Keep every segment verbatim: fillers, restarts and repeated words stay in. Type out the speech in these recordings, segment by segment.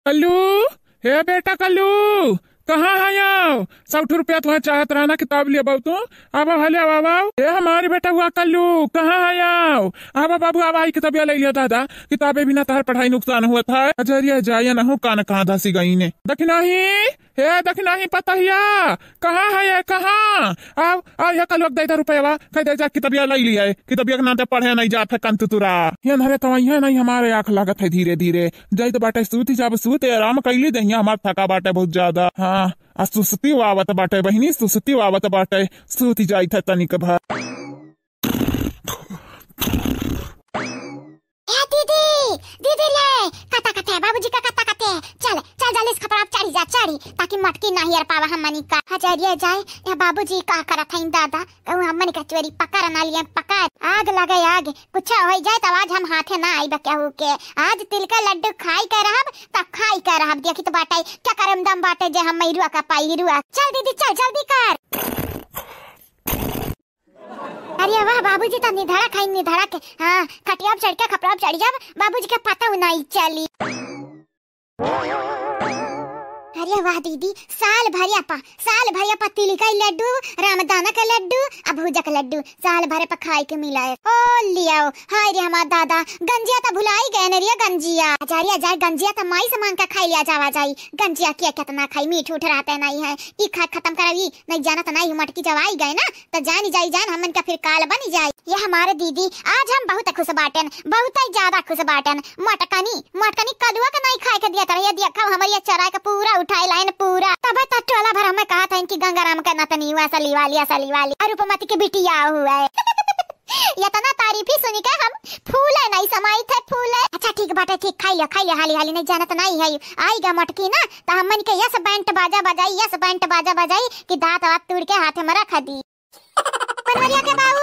कल्लू, हे बेटा कल्लू, कहाँ है आओ? सौ ठो रुपया तुहे चाहत रहा ना किताब लिए बाबू तू। आवा हले आवा, आवा। ए हमारे बेटा हुआ कल्लू, कहाँ है आओ? आवा बाबू आवा, आई किताबिया ले लिया दादा। किताबे बिना तहर पढ़ाई नुकसान हुआ था। अजरिया जाया न हो कान कहाँ धसी गई ने। दखिनाही, हे दखिनाही पतहिया, कहाँ है ये, कहाँ? आओ, आओ, ये कल्लू दे दे रुपया, कह दे जा किताबिया ले लिया है। किताबिया के नाते पढ़े नहीं जात है कंतुतुरा। ये नरे तवैया नहीं हमारे आँख लागत है धीरे धीरे। जाइत बाटे सूति जाब, सूते आराम कइली, देहिया हमार थका बाटे बहुत ज्यादा। हाँ, आ सुस्ती आवत बाटे बहिनी, सुस्ती आवत बाटे, सूति जाइत है तनिक भर। ए दीदी, दीदी रे, कता कते, बाबूजी का कता कते, चल, चल जल्दी से खपरा चढ़ी जा, चढ़ी, ताकि मटकी ना हेर पावा हमनी का। हजरिया जाए, या बाबूजी का करत हईन दादा, कहूँ हमन के चोरी पकड़ ना लिए, पकड़। आग लगे आग, कुछ हो जाए तो आज हम हाथे ना आइब केहू के। आज तिल के लड्डू खाई के रहब, तब खाई के रहब। देखी तो बाटे, क्या करम दम बाटे जे हम मैरुआ का पाई रुआ। चल दीदी, चल जल्दी कर। अरे वाह बाबूजी, तो निधड़क है, निधड़क। हाँ, खटिया पे चढ़ के खपरा पे चढ़ जाब, बाबूजी के पता नहीं चली। अरे वाह दीदी, साल भरिया पा, साल भरिया पा तिल का लड्डू, रामदाना का लड्डू, आ भूजा का लड्डू, साल भरे पा खाए के मिला है। ओ लियाओ, हाय रे हमार दादा, गंजिया तो भुलाई गए न रे गंजिया। अजरिया जाए गंजिया तो माई से मांग के खाई लिया जावा जाई। गंजिया किया कितना खाई, मीठ उठ रहते नहीं है, ई खा खत्म करब ई, नहीं जाना तो नहीं मटकी जब आई गए ना, तो जानी जाई जान हमन का फिर काल बनी जाई। ये हमारे दीदी, आज हम बहुत खुश बाटन, बहुत ही ज्यादा खुश बाटन। मटकनी, मटकनी कलुआ के नहीं खाए के दिया तरह, ये देखा हमारे ये चराए के पूरा उठाए लाइन पूरा। तबे तो टोला भर हमें कहा था इनकी गंगाराम के नतनी हुआ, असली वाली, असली वाली। और रूपमती के बिटिया हुआ है। इतना तारीफ ही सुनी के हम फूले नहीं समाई थे, फूले। अच्छा ठीक बाटे, ठीक, खाई लिया, खाई लिया, हाली हाली, नहीं जानत नहीं है। आई गा मटकी ना, तो हमन के यस बैंड बाजा बजाई, यस बैंड बाजा बजाई कि दांत वात तोड़ के हाथ में रख दी। बनवरिया के बाऊ,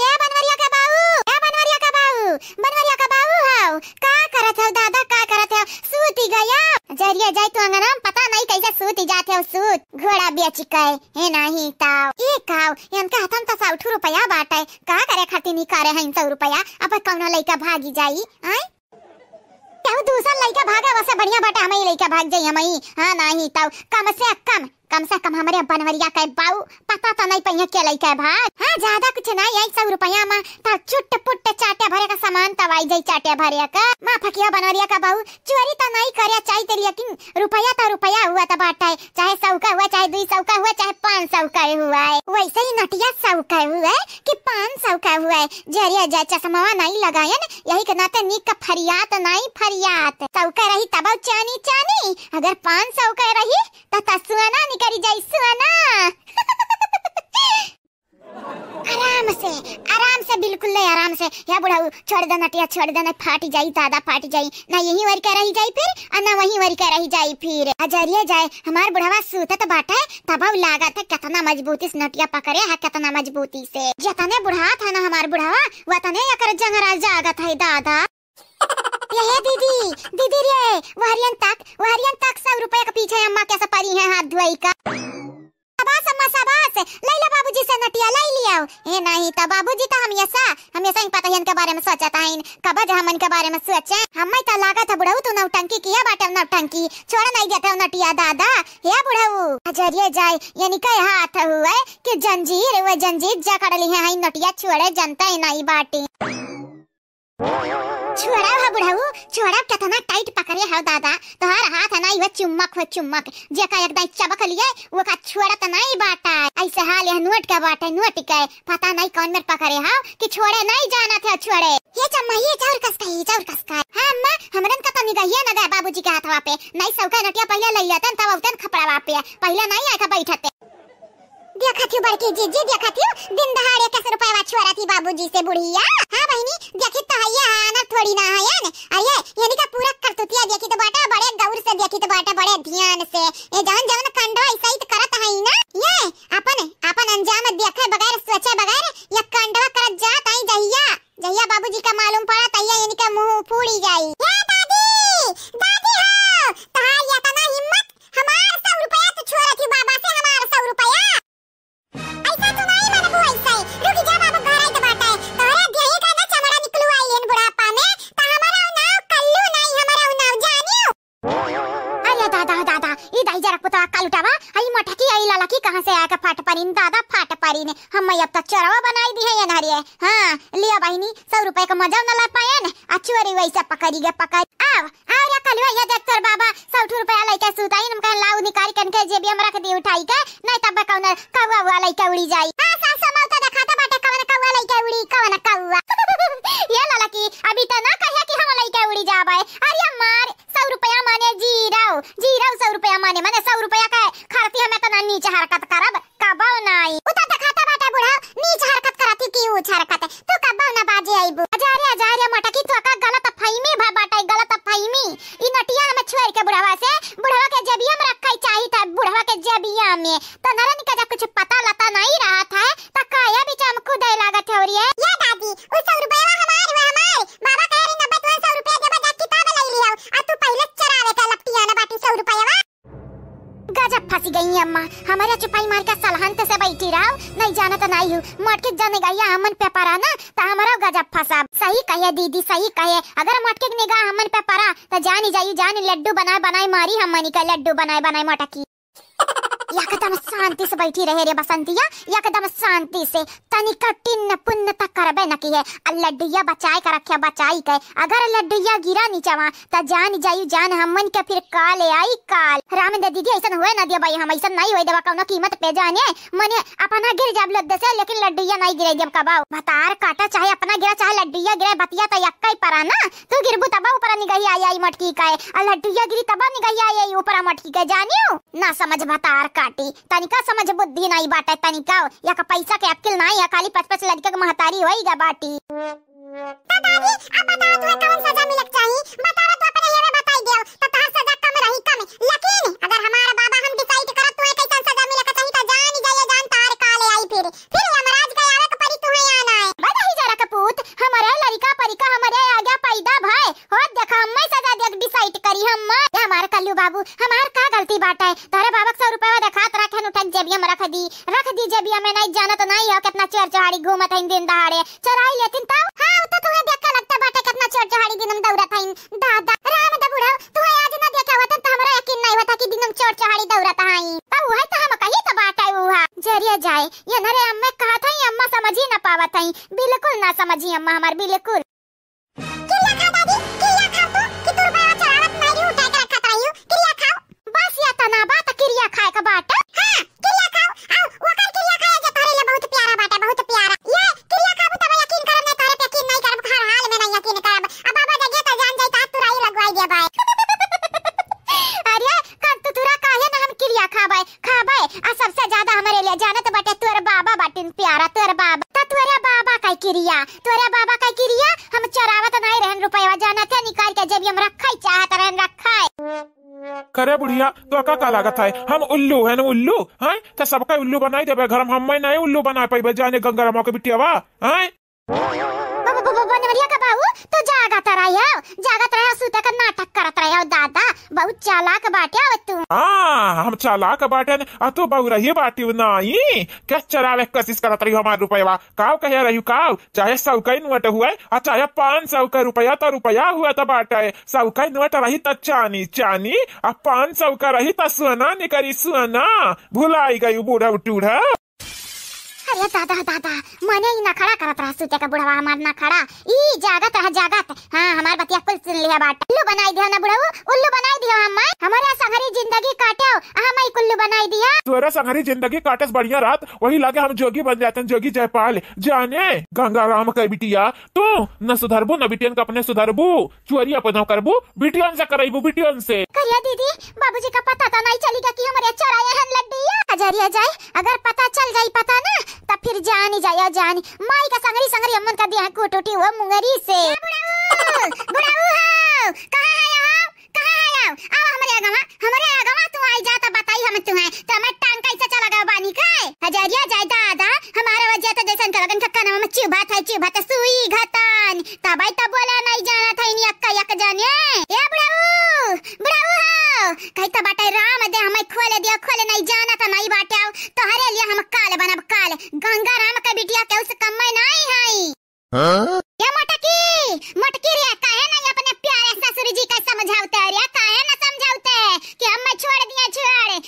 ए बनवरिया के बाऊ, ए बनवरिया के बाऊ, बनवरिया के बाऊ हाउ, का करत हौ दादा, का करत हौ? सूती गया। जरिया जाई तू अंगना में, पता नहीं कैसे सूती जात हौ, सूत। घोड़ा बेच के, हे नहीं ताऊ। ए काऊ, इनका हाथन त सौ ठो रुपया बाटे, का करे खातिर निकारे हैं सौ रुपया? अब कौनो लइका भागी जाई, आय? केहू दूसर लइका भागे, वसे बढ़िया बाटे, हमई लइका भाग जाई, हमई। हाँ, नाही तौ कम से कम, कम से कम हमरे बनवरिया के बाऊ पता तो नहीं पइहे के लइका भाग। हाँ, ज्यादा कुछ नहीं, यही सौ रुपया में तो चुट पुट चाटे भरे का सामान तब आई जाई, चाटे भरे का। माँ फकिया बनवरिया का बाऊ चोरी तो नहीं करे चाहिए, लेकिन रुपया तो रुपया हुआ तो बाटे, चाहे सौ का हुआ, चाहे दुई सौ का हुआ, चाहे पाँच सौ का हुआ है। वैसे ही नटिया सौ का हुआ है कि पाँच सौ का हुआ है। जरिया जा चश्मा नहीं लगायन, यही के नाते निक का फरियात नहीं फरियात। सौ का रही तब चानी चानी, अगर पाँच सौ का रही त, त सुअना निकरी जाई, सुअना। आराम से, आराम से, बिल्कुल ले आराम से। या बुढ़ऊ, छोड़ दे नटिया, छोड़ दे, नहीं फाटी जाई, दादा फाटी जाई। ना यही वरी के रही जाई फिर, और ना वही वरी के रही जाई फिर। अजरिया जाए, हमार बुढ़वा सूतत बाटे, तब लागत है कितना मजबूती से नटिया पकड़े है, कितना मजबूती से। जतने बुढ़ात है ना हमार बुढ़वा, वतने एकर जंगरा जागत है दादा। ये हे दीदी, दीदी रे, वहरियन तक, वहरियन तक सौ रुपया के पीछे अम्मा कैसे परी हैं हाथ धोई का। शाबाश अम्मा, शाबाश, लैला बाबूजी से नटिया लै लियाओ। ए नहीं तो बाबूजी तो हमेशा, हमेशा ही पता है इनके बारे में सोचत हैं, कब जे हमन के बारे में सोचे। हमें तो लागत है बुढ़ऊ तू नौटंकी किया बाटे, नौटंकी। छोड़ नहीं देते हो नटिया दादा, हे बुढ़ऊ। अजरिए जाए, यानी के हाथ हुए कि जंजीर, वो जंजीर जकड़ ली है, नटिया छोड़े जनता ही नहीं बाटी। छोड़ा हो बुढ़ऊ, छोड़ा, कितना टाइट पकड़े हो दादा, तोहार हाथ नहीं हो चुम्बक हो चुम्बक, जेका एक दाई चबक लिए, वो का छोड़त नहीं बाटा। ऐसे हाल यह नोट का बाटे, नोट के, पता नहीं कौन मेर पकड़े हो कि छोड़े नहीं जाना थे, छोड़े। ये चम्मा, ये चाउर कस का, ये चाउर कस का। हाँ अम्मा, हमरन का तो निगहिए न गए बाबूजी के हाथवा पे, नहीं सौ का नटिया पहले ले लेते तब उतन खपड़ावा पे, पहले नहीं आए था बैठते। देखत ही बड़की जीजी, देखत ही दिन दहाड़े कैसे रुपया छुअरत ही बाबूजी से बुढ़िया। हाँ बहिनी, देखी तो हइया है, आनर थोड़ी ना है न। अरे, यानी का पूरा करतुतिया देखी तो बाटे, बड़े गौर से देखी तो बाटे, बड़े ध्यान से। ये जवन जवन कांडवा ऐसा ही तो करत है ना। ये अपन, अपन अंजाम देखे बगैर, सोचे बगैर ये कांडवा करत जात आई जहिया, जहिया बाबूजी का मालूम पड़ा तहिया यानी का मुंह फूड़ी जाई। ए दादी, दादी हो, तहार इतना हिम्मत, हमार सौ रुपया तो छुअरत ही बाबा से, हमार सौ रुपया। ऐसा तो नहीं मानबू ऐसे। रुक जा बाबू, घर आई तो बाटे। तोहरे देही का ना चमड़ा निकलू आई एन बुढ़ापा में। त हमारा नाव कल्लू नहीं, हमारा नाव जानियो। तेरा पुतवा का लुटावा, हई मोटकी आई ललकी कहाँ से आके फाट परीन, दादा फाट परीन। हम अब तो चोरवा बनाई दिहे ये नहरिए। हाँ, लिया बहिनी, सौ रुपया का मजा न ला पाएन, आ चोरी वैसे पकड़ी गे पकड़। आव, आव रे कलुआ, ये देख तोर बाबा सौ ठो रुपया लइके सुताई, हम कहे लाऊ निकाल के इनके जेबिया में रख दी उठाई के, नहीं तब कौन कौआ उआ लइके उड़ी जाई। हाँ सास, समौता देखाता बाटे कवन कौआ लइके उड़ी, कवन कौआ। ये ललकी, अभी तो ना कहे कि हम लइके उड़ी जाबे। अरे मार, सौ रुपया माने जीरो, जीरो सौ रुपया माने, माने सौ रुपया के खरती हम इतना नीच हरकत करब, कबो नाई। उ तो देखाता बाटे बुढ़ऊ, नीच हरकत करत ही कि ऊंच हरकत। तू कबो ना बाजे अइबू। अजा रे, अजा रे मोटकी, तू का गलत फहमी भा बाटे, गलत फहमी। ई नटिया हमें छोड़ के बुढ़वा से, बुढ़वा के जेबिया में रखे चाही था, बुढ़वा के जेबिया में। तो नरन का जब कुछ पता लता नहीं रहत है, तो काया बीच में कूदे लागत है रे। ये दादी, उ सौ रुपया हमार हुआ, हमार। बाबा कहे रही, "नब्बे तुहे सौ रुपया देबा, जा किताब ले लियो।" आ तू पहले चरावे का लपटिया ना बाटी सौ रुपया। गजब फंसी गई अम्मा, हमारे चुपाई मार के सलहंत से बैठी रहो, नहीं जानत नहीं हूँ। मोटकी जने गैया हमन पे परा ना, तो हमारा गजब फंसा। सही कहे दीदी, सही कहे, अगर मोटकी के निगाह हमन पे परा, तो जानी जाई, जानी लड्डू बनाए बनाए मारी हमनी का, लड्डू बनाए बनाए मोटकी। एकदम शांति से बैठी रहे रे बसंतिया, एकदम शांति से, तनिका टिन्न पुन्न तक करबे न किहे। आ लड्डुइया बचाए के रखे, बचाई के, अगर लड्डुइया गिरा नीचवा, त जान जाई जान हमन के फिर काल आई काल। राम दे दीदी, ऐसन होए ना दिया भाई, हम ऐसन नहीं होए देवा कौनो कीमत पे जाने, मने अपना गिर जाब लद्दे से, लेकिन लड्डुइया नहीं गिरे देब कबाऊ। भतार काटा चाहे अपना गिरा चाहे लड्डुइया गिरे, बतिया तो यक्का ही परा ना, तू गिरबू तबा ऊपर निगही आई आई मटकी का, आ लड्डुइया गिरी तबा निगही आई आई ऊपर मटकी का, जानियो? ना समझ भतार काटी, तनिका समझ बुद्धि नाई बाटे, तनिका, या का पैसा के अक्किल नाई है, खाली पच पच लड़के के महतारी होई गा बाटी। तो दादी, अब बताओ तुम्हें कौन सजा मिलक चाही? बताओ तो अपने ये में बताई देव, तो तहार सजा कम रही कम। लेकिन अगर हमार बाबा हम decide करब तुम्हें कैसन सजा मिलक चाही, तो जान जाइए जान तार काले आई फिर। फिर यमराज के आवे के परी तुम्हें आना है। बदही जरा कपूत, हमारे लड़का परिका हमारे आगे पैदा भय, हो देखा, हम्मे सजा देक decide करी, हम्मे। ए हमार कल्लू बाबू, हमार का गलती बाटे? तोहरे बाबा के सौ रुपया देखात रखे, उठा के जेबिया में रख दी, रख दी जेबिया में, नहीं जानत नहीं हो कितना चोर चोहाड़ी घूमत हईन दिन दहाड़े, चोराई लेतिन तब। हाँ, उ तो तुहे देख के लगता बाटे कितना चोर चोहाड़ी दिन में दौड़त हईन। दादा, राम दा बुढ़ऊ, तुहे आज ना देखे होतन तो हमरा यकीन नहीं होता कि दिन में चोर चोहाड़ी दौड़त हईन। तब वही तो हम कही तो बाटे उहा। जरिया जाए, ये नरे अम्मे कहत हई, अम्मा समझी ना पावत हई, बिल्कुल ना समझी अम्मा हमार, बिल्कुल। किरिया खा दादी, किरिया खा तू, कि तू रुपया चोरावत नहीं रही, उठा के रखत रही, किरिया खाओ। बस या तना बात किरिया खाए का बाटे। हाँ, किरिया खाओ, आओ, ओकर किरिया खाए जे तोहरे लिए बहुत प्यारा बाटे, बहुत प्यारा। ये किरिया खाबू तब यकीन करब, नहीं तोहरे पे यकीन नहीं करब, हर हाल में नहीं यकीन करब। अब बाबा जगे तो जान जाई, तात तुराई लगवाई दे भाई। अरे, कन तू तुरा काहे ना हम किरिया खाबे? खाबे, आ सबसे ज्यादा हमरे लिए जानत बाटे तोर बाबा बाटिन प्यारा, तोर बाबा। त तोरे बाबा का किरिया, तोरे बाबा का किरिया, हम चोरावत नहीं रहन रुपया, जानत है निकाल के जेबिया में रखई चाहत रहन, रखई। करे बुढ़िया, तो का, का लागत है? हम उल्लू है ना उल्लू, हैं? तो सबका उल्लू बनाई देबे घर में, हम्मे नहीं उल्लू बना पाइबे, जाने गंगारामा के बिटियावा, हैं? ब-, ब-, ब-, बनवरिया का बाबू, तू जागत रहे हो, जागत रहे हो, सूते का नाटक करत रहे हो, दादा, बहुत चालाक बाटे हो तू। हाँ, हम चालाक बाटे न, आ तू बउरही बाटी नाई, क्या चरावे के कोशिश करत रही हमार रुपयवा, काव कहे रही काव, चाहे सौ का नोट हुए, आ चाहे पाँच सौ का रुपया, तो रुपया हुए तो बाटे, सौ का नोट रही तो चानी, चानी, आ पाँच सौ का रही तो सोना निकरी, सोना, भुलाई गई बूढ़ा टूढ़ा। अरे दादा, दादा, मने ई नखड़ा करत रहा, सूते का बुढ़वा हमार नखड़ा। ई जागत रहा, जागत। हाँ, हमार बतिया कुल सुन लिया बाट। उल्लू बनाई दियो ना बुढ़ऊ, उल्लू बनाई दियो हमार। हमारे संघरी जिंदगी काटो, आ हम ई कुल्लू बनाई दिया। तोरा संघरी जिंदगी काटस बढ़िया रात, वही लागे हम जोगी बन जातन, जोगी जयपाल। जाने, गंगाराम के बिटिया, तू न सुधरबू, न बिटियन के अपने सुधरबू। चोरी अपनो करबू, बिटियन से करैबू, बिटियन से। करिया दीदी, बाबूजी का पता तो नहीं चली गया कि हमरे चोराए हन लड्डुइया। अजरिया जाए, अगर पता चल जाई पता ना, तब फिर जानी जाया जानी। माई का संगरी संगरी अम्मन का दिया कूट उठी हुआ मुंगरी से। ए बुढ़ऊ, बुढ़ऊ हो, कहाँ है हो? कहाँ है हो? आओ हमरे आगवा, हमरे आगवा तू आई जा त बताई हम तुम्हें। तो हमार टांग कैसे चला गया बानी का? अजरिया जाए दादा, हमारा वजह तो जैसन के लगन के कनवा में चुभत है, चुभत है, सुई घतन। तबई तो बोले नहीं जानत है, इनी अक्का यक जाने। ए बुढ़ऊ, बुढ़ऊ हो, कही तो बाटे राम दे हमें खोले दिया, खोले नहीं जानत है, नहीं बाटे आओ। तोहरे लिए हम काल बनब काल। गंगा राम के बिटिया के उस कम में नहीं है। हाँ? ए मोटकी, मोटकी रे, काहे नहीं अपने प्यारे ससुर जी का समझावते रे? काहे ना समझावते कि हम मैं छोड़ दिए छोड़?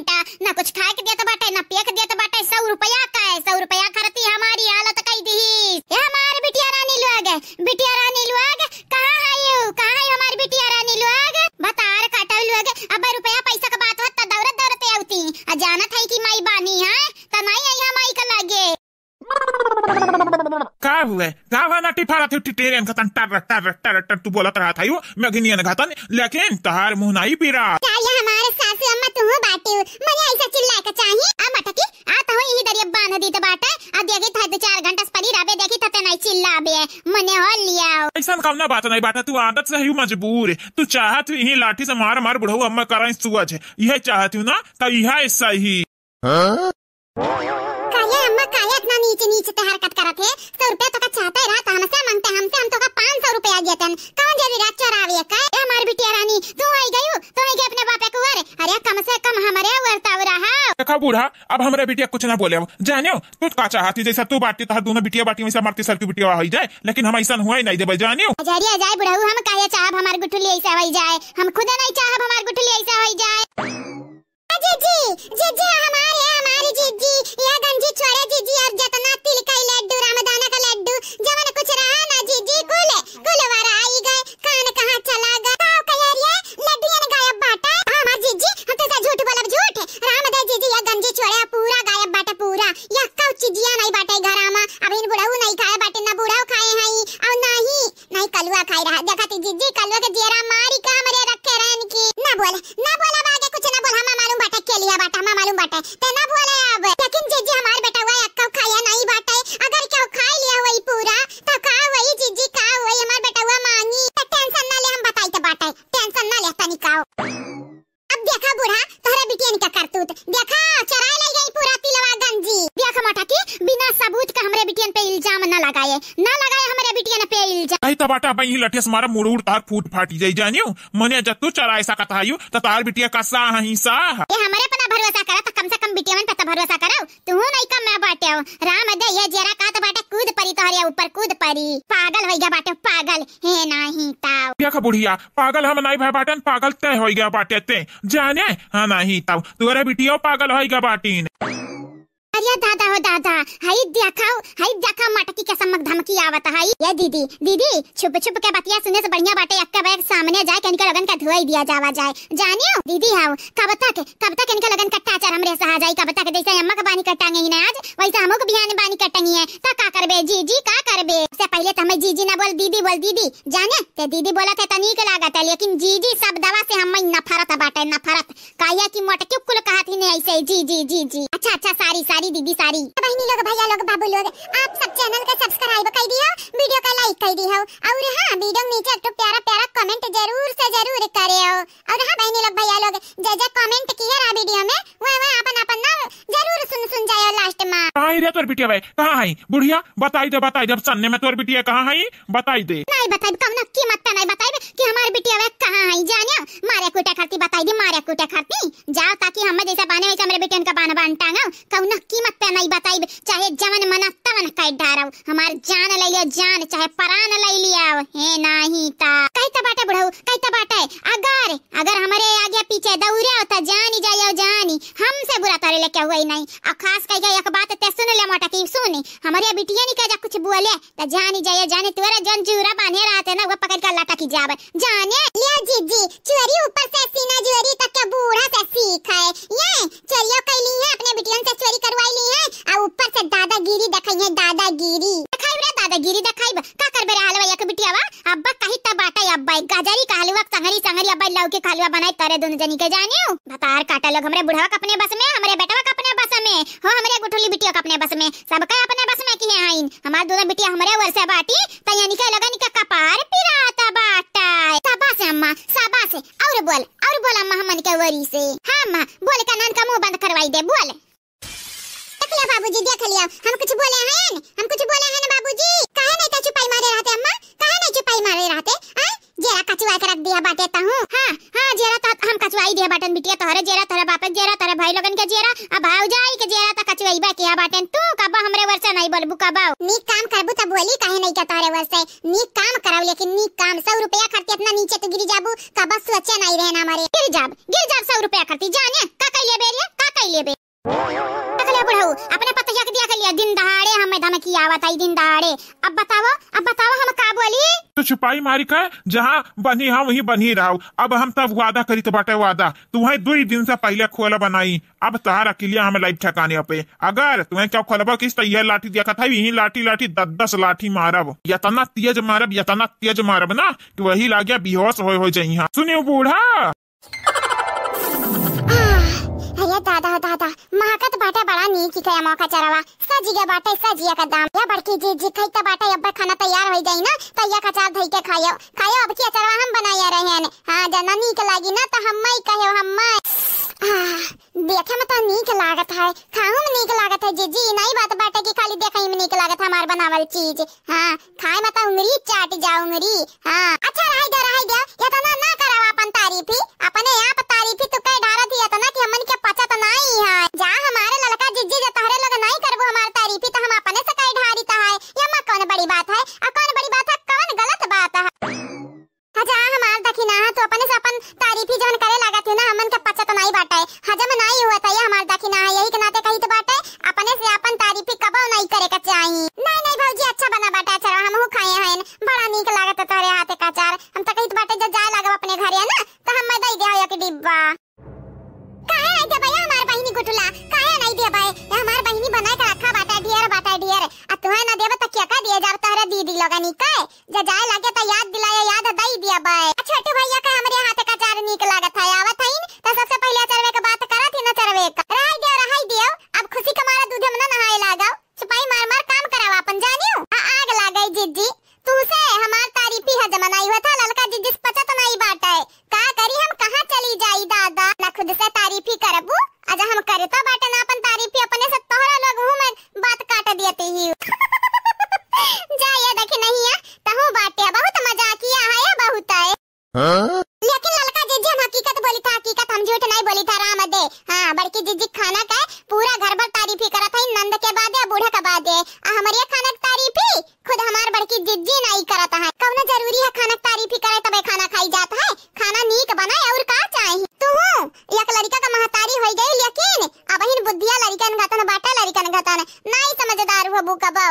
बेटा, ना कुछ खाए के देत बाटे, ना पिए के देत बाटे। सौ रुपया का है, सौ रुपया खरती हमारी हालत कई दिहिस। ए हमार बिटिया रानी लोग, बिटिया रानी लोग, कहाँ है यू? कहाँ है हमार बिटिया रानी लोग? भतार काटल लोग, अब रुपया पैसा के बात होत त दौड़त दौड़त आवती। आ जानत है कि माई बानी है, त नहीं आई हम माई के लगे। का हुए? का हुआ नाटी फाड़त हो टिटेरियन खतन टर टर टर टर तू बोलत रहत है यू, मैं घिनियन घतन, लेकिन तहार मुँह नहीं पीरा। का ये हमारे सासू अम्मा तू बाटी? मने ऐसा चिल्लाए के चाहिए? आ मटकी, आ तो यही दरिया बांध दी तो बाटे, आ देखी था दो चार घंटा से पड़ी रहबे, देखी था ते नहीं चिल्लाबे, मने हो लिया। ऐसा कौना बात नहीं बाटे, तू आदत से ही मजबूर, तू चाहत ही यही लाठी से मार मार बुढ़ऊ अम्मा कराई सुअज, यह चाहत हूँ ना, तो यह सही। हाँ? काहे अम्मा, काहे इतना नीच नीच ते हरकत करत है? सौ रुपया तोका चाहते रहा त हमसे मांगते, हमसे हम तोका पाँच सौ रुपया देतन। कौन जरूरत चोरावे का? ए हमार बिटिया रानी, तू आई गयू, तू आई गई अपने बापे के उअर। अरे कम से कम हमरे उअर तब रहा। देखा बूढ़ा, अब हमरे बिटिया कुछ ना बोले। अब जानियो, तू का चाहती, जैसा तू बाटी, तोहर दोनों बिटिया बाटी, वैसा मरती सर की बिटिया होई जाए, लेकिन हम ऐसा हुआ ही नहीं देबे, जानियो। अजरिया जाए बुढ़ऊ, हम काहे चाहब हमार गुठली ऐसा होई जाए? हम खुदे नहीं चाहब हमार गुठली ऐसा होई जाए। जीजी, जीजी, हमारे, हमारी जीजी, ये गंजी छोड़े जीजी, और जितना तिल का लड्डू, रामदाना का लड्डू, जवन कुछ रहा ना जीजी, कुल, कुल वारा आई गए, कान कहाँ चला गए? का कहे रे, लड्डू ये न गायब बाटे? हाँ, हमार जीजी, हम तो झूठ बोलब, झूठ। राम दे जीजी, ये गंजी छोड़े पूरा गायब बाटे, पूरा। ये कौ चीजिया नहीं बाटे घरा में, अब इन बुढ़ऊ नहीं खाए बाटे, ना बुढ़ऊ खाए हैं, और ना ही नहीं, कलुआ खाई रहा। देखा थी जीजी, कलुआ के जेरा मारी का हमरे रखे रहन की। ना बोले, ना बोला, अब आगे कुछ ना बोल, हमा मालूम बाटे के लिया बाटे, हमा मालूम बाटे। ते ना बोले अब। लेकिन जीजी, हमार बेटा हुआ अक्का खाया नहीं बाटे। अगर क्यों खाई लिया हुई पूरा, तो का हुई जीजी, का हुई? हमार बेटा हुआ मांगी। तो tension ना ले, हम बताई तो बाटे। Tension ना ले तनी का। अब देखा बूढ़ा, तोहरे बिटियन का करतूत। देखा, चराए ले गई पूरा तिलवा गंजी। देख मोटा की, बिना सबूत का हमरे बिटियन पे इल्जाम न लगाए, न लगाए हमरे बिटियन पे इल्जाम। कही तो बाटा, अब यही लठिया से मारा, मुड़ उड़ तार फूट फाटी जाई जानियो। मने जब तू चराए सकत हायू, त तार बिटिया का साह ही साह। ये हमरे पे ना भरोसा करा, त कम से कम बिटियन पे तो भरोसा करो। तू नहीं कम में बाटे हो। राम दे, ये जेरा कहत बाटे, कूद परी तोहरे ऊपर, कूद परी। पागल होई गया बाटे, पागल। हे नाही ताव। देखा बुढ़िया, पागल हम नाई भय बाटन, पागल तय होई गया बाटे ते। जाने? हाँ नाही ताव। तोहरे बिटियो पागल होई गया बाटिन। अरे दादा हो दादा, हई देखाओ, हई देखा मटकी के सम्मक धमकी आवत हई। ये दीदी, दीदी, छुप छुप के बतिया सुने से बढ़िया बाटे एक्के बैग सामने जाए के इनके लोगन के धोई दिया जावा जाए। जानियो दीदी, हाउ कब तक, कब तक इनके लोगन का टाचर हमरे सहा जाई? कब तक जैसे अम्मा के बानी कटांगे ही ना आज, वैसे हमहू के बिहान बानी कटांगी है। त का करबे जीजी, का करबे? से पहले त हमें जीजी ना बोल, दीदी बोल, दीदी। जाने ते दीदी बोलत है त नीक लागत है, लेकिन जीजी शब्दवा से हमें नफरत बाटे, नफरत। काहे कि मोटकी कुल कहत ही नहीं ऐसे, जीजी, जीजी। अच्छा, अच्छा, sorry, sorry दीदी, sorry। बहनी लोग, भैया लोग, बाबू लोग, आप सब channel के subscribe कर दियो, video का like कर दियो, और हाँ, video के नीचे एक ठो प्यारा प्यारा comment जरूर से जरूर करे हो। और हाँ बहनी लोग, भैया लोग, जे जे comment किए रहा video में, वह वह अपन अपन नाम जरूर सुन सुन जाए last में। कहाँ है रे तोर बिटिया बे? कहाँ है बुढ़िया? बताई दे, बताई दे, अब सन्ने में तोर बिटिया कहाँ है? बताई दे। नहीं बताइब, कौनो कीमत पे नहीं बताइब कि हमार बिटिया बे कहाँ है। जानियो, मारे कूटे खरती बताई दी, मारे कूटे खरती। जाओ ताकि हमें जैसे बाने वैसे हमरे बिटियन का बान बान टांगो, कौनो कीमत पे नहीं बताइब, चाहे जवन मना तवन कह डारो। हमार जान ले लियो जान, चाहे परान ले लियो, हे नाही ता। कही त बाटे बुढ़ऊ, कही त बाटे, अगर, अगर हमरे आगे पीछे दौड़े हो त जानी जायो जानी, हमसे बुरा तोरे लेके हुई नहीं। और खास कह के एक बात ते सुन ले मोटा की सुनी, हमरे बिटिया नहीं कह जा कुछ बोले त जानी जायो जानी, तोरे जौन जूरा बांधे रहते ना वो पकड़ के लटक जावे। जाने? लियो जीजी, चोरी ऊपर से सीना जोरी तक के बूढ़ा से सीख है। ये चोरियो कैली है, अपने बिटियन से चोरी करवाई ली है, आ ऊपर से दादागिरी देखाई है, दादागिरी। देखाई रे दादागिरी देखाई, का करबे रे हालवा एक बिटियावा? अब्बा कही त बाटे, अब्बा गजरी का हलवा, संगरी, संगरी, अब्बा लौकी का हलवा बनाई तरे दोनों जनी के जानियो। भतार काटा लोग, हमरे बुढ़वा का अपने बस में, हमरे बेटवा का अपने बस में, हो हमरे गुठुली बिटिया का अपने बस में, सबका अपने बस में किहे हईन। हमार दोनों बिटिया हमरे ओर से बाटी, त यानी के लगन के कपार पिरात बाटे। शाबाश अम्मा, शाबाश। और बोल, और बोल अम्मा हमन के ओरी से। हाँ अम्मा, बोल के नान का मुंह बंद करवाई दे, बोल। देख लिया बाबूजी, देख लिया, हम कुछ बोले हैं, हम कुछ बोले हैं ना बाबूजी। काहे नहीं तो चुपाई मारे रहते अम्मा, काहे नहीं चुपाई मारे रहते? आय, जेरा कचुआ के रख दिया बाटे तहूँ। हाँ, हाँ, जेरा तो हम कचुआई दिया बाटन बिटिया, तोहरे जेरा, तोहरे बापे जेरा, तोहरे भाई लोगन के जेरा, अब भाव जाई के जेरा तो कचुआई बा किया बाटन। तू कबा हमरे ओर से नहीं बोलबू कबा? नीक काम करबू त बोली काहे नहीं का तोहरे ओर से? नीक काम करब, लेकिन नीक काम। सौ रुपया खातिर इतना नीचे तू गिरी जाबू, कबा सोचे नहीं रहे ना हमारे। गिर जाब, गिर जाब सौ रुपया खातिर। जाने का कैले बेरिया, देख ले बुढ़ऊ, अपने पतोहिया के दिया के लिए दिन दहाड़े हमें धमकी आवत है, दिन दहाड़े। अब बताओ, अब बताओ हम का बोली? तू छुपाई मारी का, जहाँ बन्ही हाँ वहीं बन्ही रहो। अब हम तब वादा करी तो बाटे वादा, तुम्हें दुई दिन से पहले खोल बनाई। अब तहार अकिलिया हम लाइव ठिकाने पे। अगर तुम्हें क्या खोलबा किस तो यह लाठी देखत है, यही लाठी लाठी दस दस लाठी मारब, यतना तेज मारब, यतना तेज मारब ना कि वही लागे बेहोश होए हो जइहा। सुनियो बूढ़ा। आह, अरे दादा, दादा, महकत बाटे बड़ा नीक के अमवा के अचरवा। सजिया बाटे, सजिया का दाम। या बड़की जिज्जी, खाई त बाटे, अब खाना तैयार होई जाई ना, त या अचार धई के खायो, खायो, अब की अचरवा हम बनाया रहे हैं। हाँ, जना नीक लागी ना, त हम्मई कहो, हम्मई। आह, देखे में त नीक लागत है, खाहू में नीक लागत है जिज्जी, ई नाई बात बाटे कि खाली देखे में नीक लागत है हमार बनावल चीज। हाँ, खाए में त उंगरी चाट जा उंगरी। हाँ, अच्छा, रहाई दे, रहाई दे, यतना ना करब आपन तारीफी, अपने आप तारीफी तू कह ढारत ही यतना कि हमन के पचत नाई है। जा हमारे ललका जिज्जी, जे तहरे लोग नाई करबू हमार तारीफी, त हम अपने से कह ढारी त है। ये में कौन बड़ी बात है? आ कौन बड़ी बात है? कौन गलत बात है? अच्छा, हमार दखिना है, तू अपने से अपन तारीफी जवन करे लागत है ना, हमन के पचत नाई बाटे, हजम नाई हुआ था, ये हमार दखिना है, यही के नाते कही तो बाटे, अपने से अपन तारीफी कबो नाई करे के चाही। नहीं, नहीं भौजी, अच्छा बना बाटे अचार, हमहू खाए हैं, बड़ा नीक लागत है तोहरे हाथे का अचार। हम तो कहित बाटे, जब जाए लागब अपने घरे ना, तो हम दे दे एक डिब्बा। काहे नहीं देबे हमार बहिनी गुटुला, काहे नहीं देबे? ये हमार बहिनी बनाए के रखा बाटे, ढेर बाटे, ढेर। आ तुहे ना देबे तो क्या का दिए जाब तोहरे दीदी लोगनी के? जे जाए लागे त याद दिलाए, याद दई देबे। आ छोटू भैया के हमरे हाथ का अचार नीक लागत है, आवत हईन त सबसे पहिले अचरवे के बात करत ही न अचरवे का। रहाई दियो, रहाई दियो, अब खुशी के मारे दूधे में न नहाए लागो। सिपाही मार मार काम करावा अपन जानियो। आ आग लागई जिज्जी, तू से हमार तारीफी हजम नाई होत है, ललका जिज्जी से पचत नाई बाटे। का करी हम, कहाँ चली जाई दादा, ना खुद से तारीफी करबू। अजा हम करता बाटे ना अपन तारीफी, अपने से तोहरा लोग मुँह में बात काट दियते ही। जा ये देखी नहीं है, तहू बाटे बहुत मजाकिया है, ये बहुत है। हाँ? लेकिन ललका जिज्जी हम हकीकत बोली था, हकीकत हम झूठ नहीं बोली था, राम दे। हाँ, बड़की जिज्जी खाना का पूरा घर भर तारीफी करत है, नंद के बादे, बूढ़ा के बादे। आ हमरे खाना के तारीफी खुद हमार बड़की जिज्जी नाई करत है। कौनो जरूरी है खाना के तारीफी करे तबे खाना खाई जात है? खाना नीक बनाए और का चाही? तू एक लड़का का महतारी होई गई, लेकिन अबहिन बुद्धिया लड़कन गतन बाटे, लड़कन गतन नाई समझदार हो बुकबो।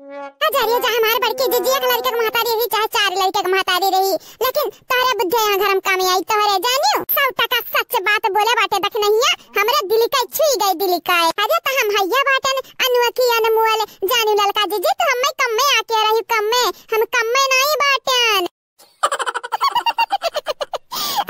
हजारियो जा हमार बड़की जिज्जी एक लड़का का महतारी रही, चाहे चार लड़का का महतारी रही, लेकिन तारा बुद्धिया यहाँ घर में काम आई तोहरे जानियो। सौ टका सच बात बोले बाटे दखिनहिया, हमरे दिल का छुई गई दिल का। अरे त हम हइया बाटन अनोखी अनमोल, जानियो ललका जिज्जी, तू हम्मे कम्मे आके रही, कम्मे, हम कम्मे नाई बाटन।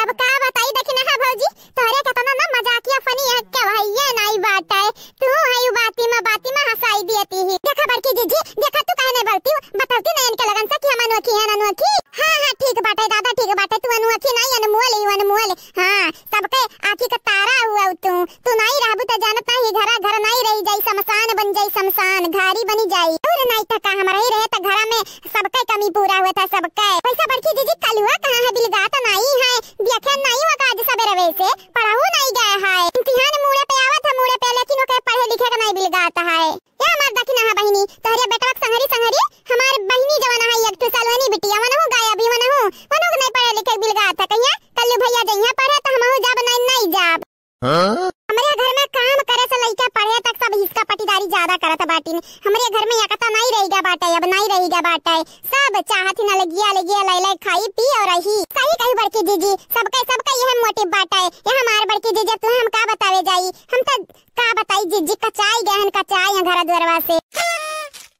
अब का बताई दखिनहा भौजी, तोहरे केतना ना मजाकिया funny है, के भइये नाई बाटे। तू हई बाती में, बाती में हंसाई दियती ही। देखा बड़की जिज्जी, देखा तू काहे नहीं बोलती हो? बतौती नहीं इनके लगन से कि हम अनोखी हैं, अनोखी। हाँ, हाँ, ठीक बाटे दादा, ठीक बाटे, तू अनोखी नहीं, अनमोल ही, अनमोल। हाँ, सबके आँखी का तारा हुआ तू। तू नाई रहबू त जानत नाही, घरा घर नाई रही जाई, शमशान बन जाई, शमशान, घारी बनी जाई। और नाई त का हम रही रहे त घरा में सबके कमी पूरा हुआ था, सबके। वैसा बड़की जिज्जी कलुआ कहाँ है, बिलगात नाई है, देखे नाई हुआ का आज सबेरवे से, पढ़हू नाई गए है। इम्तिहान मूड़े पे आवत है, मूड़े पे, लेकिन ओके पढ़े लिखे का नाई बिलगात है। या हमार दखिनहा बहिनी, तोहरे बेटवा के संगरी संगरी हमार बहिनी जवन है, एक ठो सलोनी बिटिया, वनहु गायब ही, वनहु, वनहु के नाई पढ़े लिखे बिलगात है। कहिया कल्लू भैया जइहा पढ़े त हमहू जाब, नाई, नाई जाब। हाँ? हमरे घर में काम करे से लइके पढ़े तक सब हिसका पटीदारी ज्यादा करत बाटिन। हमरे घर में एकता नाई रहिगा बाटे, अब नाई रहिगा बाटे। सब चाहत ही ना लगिया लगिया लै लै खाई पी और रही। सही कही बड़की जिज्जी, सबके, सबके यह motive बाटे। यह हमार बड़की जिज्जी, अब तुम्हें हम का बतावे जाई? हम तो का बताई जिज्जी, कचाई गए हन, कचाई हैं घर दुआरवा से।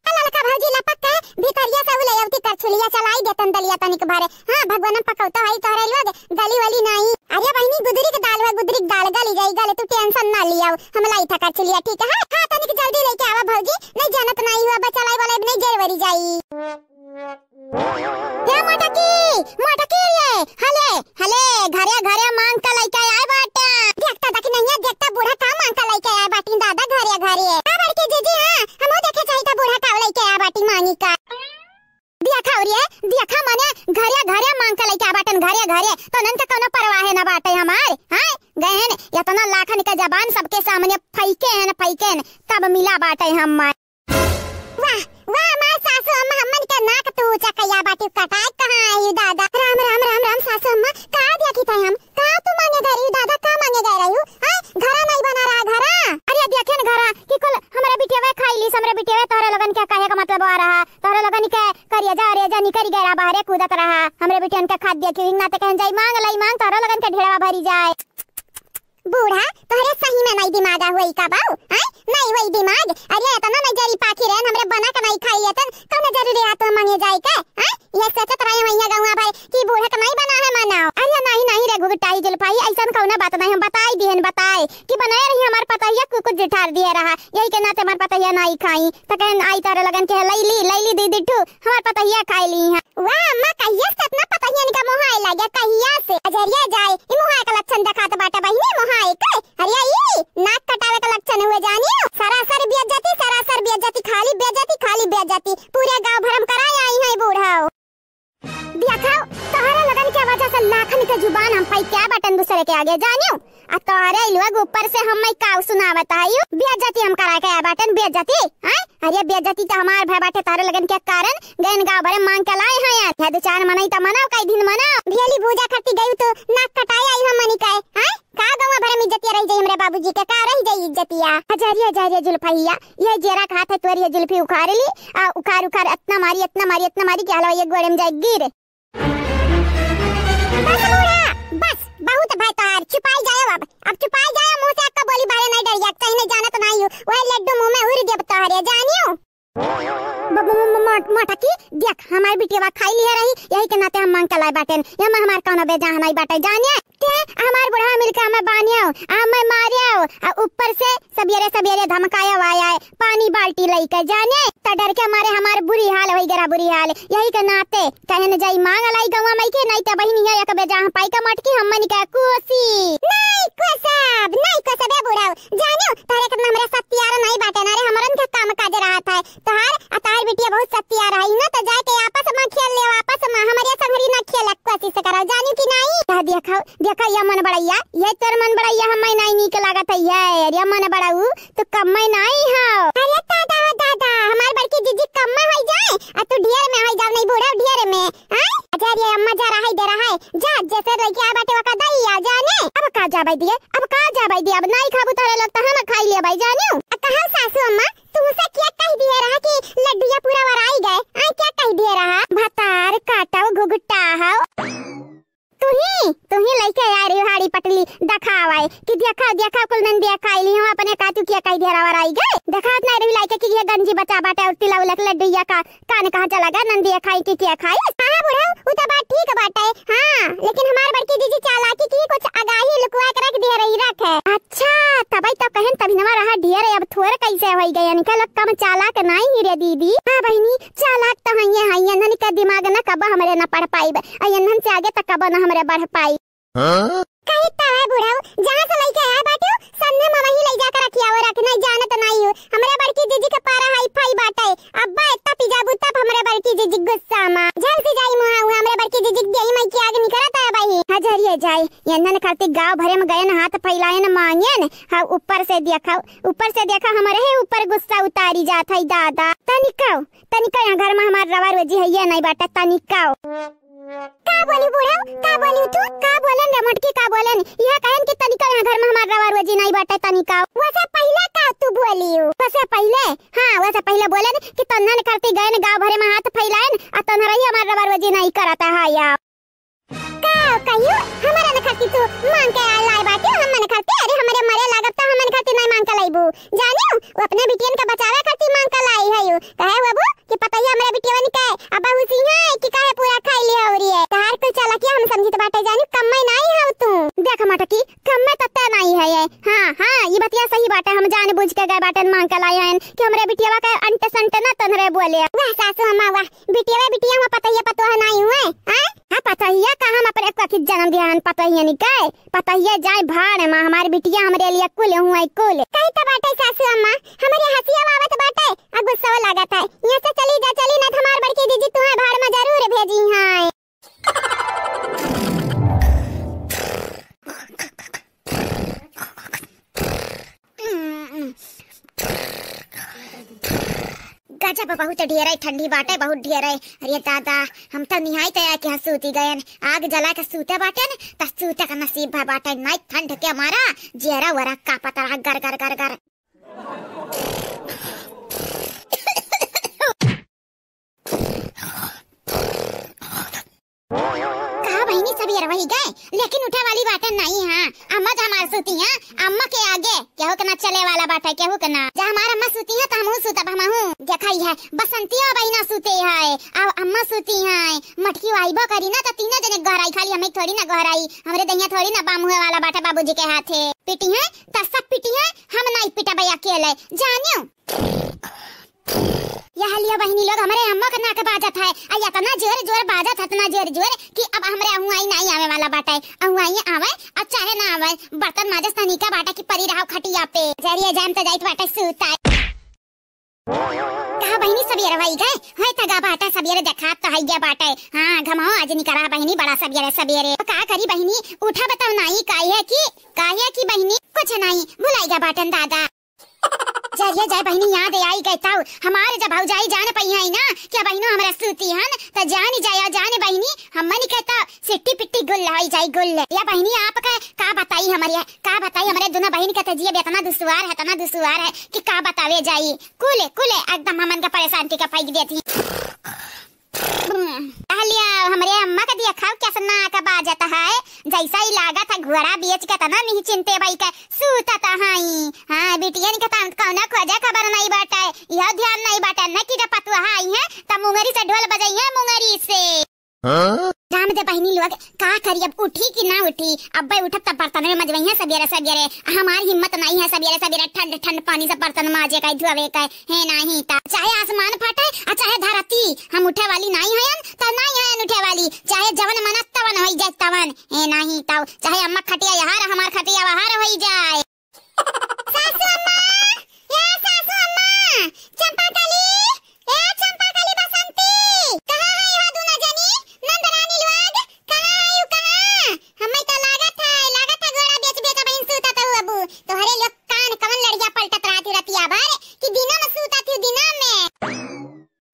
आ ललका भौजी लपक के भीतरिया से उ ले अवती करछुलिया चलाई देतन दलिया तनिक भरे। हाँ, भगवान पकौता है तोहरे लोग, गली वली नाई। अरे बहिनी, गुदरी के दाल हुआ, गुदरी के दाल गली जाई, गले तू tension ना लियाओ, हम लाई था करछुलिया, ठीक है? हाँ, तनिक जल्दी लेके आवा भौजी, नहीं जानत नाई हुआ, बचलाई वाला नहीं जरवरी जाई। ए मोटकी, मोटकी रे, हले, हले, घरे, घरे मांग के लइके आए बाटे। देखता दखिनहिया, देखता बूढ़ा का मांग के लइके आए बाटी दादा घरे, घरे। का बड़की जिज्जी, हाँ, हमहू देखे चाहिए था बूढ़ा का लइके आए बाटी मांगी का। देखा रे, देखा मने घरे, घरे मांग के लइके आए बाटन, घरे, घरे। तो नन के कोनो परवाह ना बाटे हमार, हाँ? गए हैं, इतना लाखन के जबान सबके सामने फैके हैं, फैके हैं, तब मिला बाटे हमार। वाह, वाह, हमार सासू अम्मा, हमन के नाक तू ऊंचा कइया बाटी, कटाए कहाँ आई दादा? राम, राम, राम, राम, सासू अम्मा, का देखी थे हम? का तू मांगे गए रही दादा? का मांगे गए रही? हैं? घरा नहीं बना रहा, घरा? कि कुल हमरे बिटियवा खाई लीस, हमरे बिटियवा तोहरे लोगन के कहे का मतलब आ रहा, तोहरे लोगन के करिया जा रे जा निकरी गए रहा, बाहरे कूदत रहा, हमरे बिटियन के खाद दिया कि ना ते कहन जाई मांग लाई मांग, तोहरे लोगन के ढेरवा भरी जाए। बूढ़ा, तोहरे सही में नाई दिमाग हुई का बाऊ? हैं? नाई हुई दिमाग? अरे, एतना नाई जरी पाखी रहन, हमरे बना के नाई खाई लेतन, कौनो जरूरी है तो मांगे जाए के? हैं? ये सोचत रहे हैं यहाँ गौवा भर कि बूढ़ा के नाई बना है मनाओ। अरे, नाई, नाई रे घुघटाई जुल्फाई, ऐसन कौनो बात नाई, हम बताई दिहन, बताए कि बनाए रही हमार पतोहिया कुकुर जिठार दिए रहा, यही के नाते हमार पतोहिया नाई खाई। त कहन आई तोहरे लोगन के लैली, लैली दीदी ठू, हमार पतोहिया खाई ली हैं। वाह अम्मा, कहिया से अपना पतोहियन का मोहाए लगे, कहिया से? अजरिया जाए, ई मोहाए का लक्षण देखात बाटे बहिनी, मोहाए के। अरे ई नाक कटावे का लक्षण हुए जानियो। सरासर बेइज्जती, सरासर बेइज्जती, खाली बेइज्जती, खाली बेइज्जती। पूरे गांव भरम कराए आई हैं बूढ़ा। देखो, तोहरे लोगन के वजह से लाखन के जुबान हम पाई क्या बटन दूसरे के आगे जानियो। आ तोहरे लोग ऊपर से हम मैं काव सुनावत आयु, बेइज्जती हम करा के आए बाटन, बेइज्जती, हैं? अरे बेइज्जती तो हमार भय बाटे तोहरे लोगन के कारण, गैन गाँव भरे मांग के लाए हैं यार। या दो चार मनई तो मनाओ, कई दिन मनाओ। भेली भूजा खाती गई तो नाक कटाए आई हम मनी काए, हैं? का गौवा भरे में इज्जतिया रह जाई हमरे बाबूजी के, का रह जाई इज्जतिया? हजारिया, हजारिया जुल्फा हिया, ये जेरा खात है तोरी ये जुल्फी उखाड़ ली, आ उखाड़, उखाड़, इतना मारी, इतना मारी, इतना मारी कि हलवा ये गोड़े में जाए गिर। बस बूढ़ा, बस, बहुत भाई तोहार, चुपाई जायो अब, अब चुपाई जायो, मुंह से अक्का बोली बाहरे नहीं डरिया, कहीं नहीं जानत नहीं हो, वही लड्डू मुंह में हुर देब तोहरे, जानियो। ब-, ब-, ब-, मोट-, मोटकी, देख, हमार बिटिया खाई लिहे रही, यही के नाते हम मांग के लाए बाटेन, ये में हमार कौनो बेजाह नहीं बाटे, जानिए, ते हमार बुढ़ा मिलके हमें बानियो, हमें मारियो, आ ऊपर से सबेरे सबेरे धमकाया वाया है, पानी बाल्टी लइके जाने, त डर के मारे हमार बुरी हाल होई गरा, बुरी हाल। यही के नाते कहे न जाई मांग लाई गौवा मई के, नहीं त बहिनी है एक बेजा हम पाई का मटकी हम मन के कोसी। नहीं कोसब, नहीं कोसब ए बुढ़ऊ, जानो तोहरे के हमरे सत्यार नहीं बाटे ना रे, हमरन के काम काज रहत है। तोहार आ तोहार बिटिया बहुत सत्यार है ना, त जाके आपस में खेल ले, आपस में हमरे संगरी ना खेल कोशिश करो, जानी कि नहीं? कह दिया खाओ, देखा, या मन बड़ैया, ये तोर मन बड़ैया, हम्मै नाई नीक लागत है, ये, अरे मन बड़ऊ, तू कम्मै नाई हो। अरे दादा, दादा, हमार बड़की जीजी कम्मै होई जाए, आ तू ढेर में होई जाओ, नहीं बूढ़ा ढेर में, आय? अच्छा, अरे अम्मा जा रहा है, दे रहा है, जा, जैसे लइके आ बाटे, ओका दई आ जाने। अब का जाबै दिए, अब का जाबै दिए, अब नाई खाबू तोरे लोग, त हम खाई लेबै, जाने। आ कहा सासू अम्मा, तुमसे क्या कह दिए रहा कि लड्डूया पूरा वराई गए, आय क्या कह दिए रहा? भतार काटो घुघटा हो। तुही, तुही लइके आ रही हाड़ी पटली देखावे कि देखा, देखा कुल नंदिया खाई ली हो अपने कातू किया कही ढेरा वराई गए। देखात नहीं रही लइके कि ये गंजी बचा बाटे और तिला उलक लड्डूया का कान कहाँ चला गया, नंदिया खाई कि किया खाई। हाँ बुढ़ऊ, उ तो बात ठीक बाटे। हाँ, लेकिन हमार बड़की जीजी चालाकी की कुछ आगाही लुकवा के रख दिए रही रख है। अच्छा, तबई तो कहन तभी नवा रहा ढेर, अब थोर कैसे होई गए, इनका लोग कम चालाक नहीं ही रे दीदी। हाँ बहिनी, चालाक तो हइये हइये, इन्हन के दिमाग न कब हमरे न पढ़ पाइब, आ इन्हन से आगे तक कब न हमरे बढ़ पाई। हाँ? कही तो है बुढ़ऊ, जहाँ से लइके आए बाटे, सन्ने में वही लइ जाकर रखिया वो रख, नहीं जानत नहीं हो। हमरे बड़की जीजी के पारा हाई फाई बाटे, अब्बा इतना पिजाबू तब हमरे बड़की जीजी गुस्सा में। झल से जाई मुहा हुआ, हमरे बड़की जीजी के देही में की आग निकलत है बही। हजरिए जाई, इन्हन खातिर गाँव भरे में गयन हाथ फैलायन मांगेन, हाँ ऊपर से देखा, ऊपर से देखा हमरे ही ऊपर गुस्सा उतारी जात है दादा। तनिकाओ, तनिका यहाँ घर में हमार रवा रोजी है, ये नहीं बाटा, तनिकाओ। का बोली बुढ़ऊ, का बोली तू, का बोलन रे मोटकी, का बोलन? यह कहन कि तनिका यहाँ घर में हमार रवा रोजी नहीं बाटे, तनिकाओ। वैसे पहले का तू बोली हो? वैसे पहले, हाँ, वैसे पहले बोलन कि तन्हन करती गयन गाँव भरे में हाथ फैलायन, आ तन्हरा ही हमार रवा रोजी नहीं करता है या। का कहियो, हमरे न खातिर तू मांग के आ लाए बाटे, हमन खातिर, अरे हमरे मरे लागब त हमन खातिर नहीं मांग के लाइबू। जानियो, वो अपने बिटियन के बचावे खातिर मांग के लाई है यू। कहे बाबू कि पतैया हमरे बिटियवन के अब हुसी है कि काहे पूरा खाई ले हो रही है। तार कोई चालाकिया हम समझित बाटे जानियो, कम्मै नहीं हो तू। देख मटकी, कम्मै तत्ते नहीं है ये। हाँ, हाँ, ये बतिया सही बाटे, हम जान बूझ के गए बाटन मांग के लाए हैं कि हमरे बिटियवा के अंट संट ना तन्हरे बोले। वाह सासू अम्मा वाह, बिटिया, बिटिया हुआ पतोहिया पतोह नाई हुए, हैं? हाँ, पतोहिया का हम अपने को आखिर जन्म दिया हन, पतोहिया नहीं कहे, पतोहिया जाए भाड़ में, हमारी बिटिया हमरे लिए कुल हुए कुल। कही तो बाटे सासू अम्मा, हमारे हंसिया आवत बाटे, आ गुस्सा लागत है। यहाँ से चली जा, चली ना, हमार बड़की जीजी तुम्हें भाड़ में जरूर भेजी हैं। गजब, बहुत ढेर है, ठंडी बाटे बहुत ढेर है। अरे दादा, हम तो निहाई तैयार के यहाँ सूती गए, आग जला के सूते बाटे न, त सूते का नसीब भा बाटे, नहीं ठंड के मारा जेरा वरा कांपत रहा गर गर गर गर। तेरवही गए, लेकिन उठे वाली बाटे नहीं। हाँ, अम्मा तो हमार सूती हैं, अम्मा के आगे केहू के ना चले वाला बाटे, केहू के ना। जा हमार अम्मा सूती हैं, तो हमहू सूतब, हमहू। देखा ही है, बसंतिया बहिना सूते है, अब अम्मा सूती हैं, मटकी आइबो करी ना, तो तीनों जने गहराई, खाली हमें थोड़ी ना गहराई, हमरे दहिया थोड़ी ना बाम हुए वाला बाटे बाबूजी के हाथे। पिटी हैं, त सब पिटी हैं, हम नहीं पिटबे अकेले, जानियो। यह लियो बहिनी लोग, हमरे अम्मा के नाक बाजत है, आ इतना जोर जोर बाजत है, इतना जोर जोर कि अब हमरे अहुआई नहीं आवे वाला बाटे। अहुआई आवे, अब चाहे ना आवे, बर्तन माजस तनिका बाटे कि परी रहो खटिया पे। जरिए जाम त जाइत बाटे सूताए। कहा बहिनी, सबेरे वही गए, है तगा बाटे, सबेरे देखात तो है गया बाटे। हाँ, घमाओ आज निकरा बहिनी, बड़ा सबेरे सबेरे। तो का करी बहिनी, उठा बताओ नाई, काहे कि, काहे कि बहिनी, कुछ नहीं, भुलाई गया बाटन दादा। जरिए जाए बहिनी, याद आई गए ताऊ, हमारे जब भौजाई जान पई है ना, क्या बहिनो हमरा सूती हन, त जान जाया जान बहिनी, हमन के तो सिट्टी पिट्टी गुल होई जाई गुल। या बहिनी आपका का बताई हमरे, का बताई हमरे दुनो बहिन के तो जिए इतना दुश्वार है, इतना दुश्वार है कि का बतावे जाई। कुले, कुले एकदम हमन के परेशान के फेंक देती। कहलिया, हमरे अम्मा के देखा कैसे नाक बाजत है, जैसा ही लागत है घोड़ा बेच के तना नहीं चिंते बाई के सूतत हई। हाँ, बिटियन के तन कौनो खोजे खबर नहीं बाटे, यह ध्यान नहीं बाटे न कि जब पतुआ आई है, त मुंगरी से ढोल बजई है, मुंगरी से। हाँ? राम दे बहिनी लोग, का करी अब, उठी कि ना उठी? अब्बे उठब तब बर्तन में मजवई है सबेरे सबेरे। हमार हिम्मत नहीं है सबेरे सबेरे ठंड ठंड पानी से बर्तन माजे का, धोवे का, है नहीं ता। चाहे आसमान फटे और चाहे धरती, हम उठे वाली नहीं हयन, त नहीं हयन उठे वाली। चाहे जवन मन तवन होई जाए तवन, है नहीं ता। चाहे अम्मा खटिया यहाँ रह, हमार खटिया वहाँ रह होई जाए। सासू अम्मा, ए सासू अम्मा, चंपा कली, ए चंपा कली बसंती, कहाँ है हो दुनो जनी? नंद रानी लोग, कहाँ है हो, कहाँ? हमें तो लागत है, लागत है घोड़ा बेच बेच बहिन सूतत हो अबू। तोहरे लोग कान कवन लड़िया पलटत रहती रतिया भर कि दिना में सूतत हो, दिना में।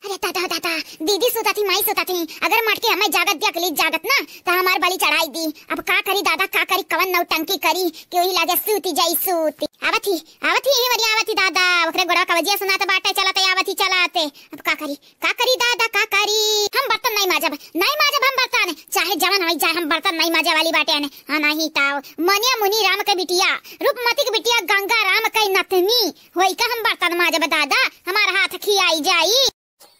अरे दादा, दादा, दीदी सुतत ही, माई सुतत ही। अगर मटके हमें जागत दिया, कली जागत ना, त हमार बलि चढ़ाई दी। अब का करी दादा, का करी, कवन नौटंकी करी कि वही लागे सूती जाई सूती। आवत ही, आवत ही, ही वरी आवत ही दादा। ओकरे गोड़ा कवजिया सुनात बाटे, चलत ही, आवत ही, चलत ही। अब का करी, का करी दादा, का करी? हम बर्तन नहीं माजब, नहीं माजब हम बर्तन। चाहे जवन होई जाए, हम बर्तन नहीं माजे वाली बाटे ने। हाँ, नहीं ताव। मनिया मुनि राम के बिटिया, रूपमती के बिटिया, गंगा राम के नतनी होई का हम बर्तन माजब दादा? हमार हाथ खियाई जाई।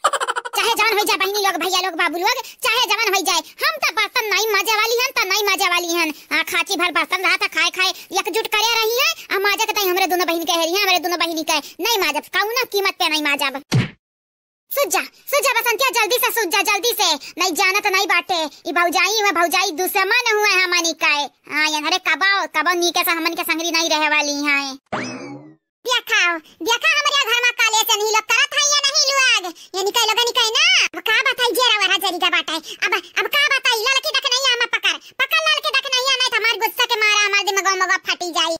चाहे जवन होई जाए बहिनी लोग, भैया लोग, बाबू लोग, चाहे जवन होई जाए, हम त बर्तन नहीं माजे वाली हन, त नहीं माजे वाली हन। आ, खाची भर बर्तन रहा था, खाए खाए एकजुट करे रही है, आ माजे के ताई हमरे दुनो बहिनी के हेरी है, हमरे दुनो बहिनी के नहीं माजब, कौनो कीमत पे नहीं माजब। सुत जा, सुत जा बसंतिया, जल्दी से सुत जा, जल्दी से। नहीं जानत नहीं बाटे, ई भौजाई, वह भौजाई दुश्मन हुए हमनी का। हाँ, ये हरे कबो, कबो नीके से हमन के संगरी नहीं रहे वाली है। देखा, देखा हमरे घर में काले से नहीं लोग करत है या नहीं लोग? ये निकल लोग निकल ना। अब का बताई जे रवा जरी का बाटे। अब, अब का बताई, ललकी देख नहीं हम पकड़, पकड़ ललकी देख नहीं, नहीं तो हमार गुस्सा के मारा हमार दिमाग मगा फटी जाई।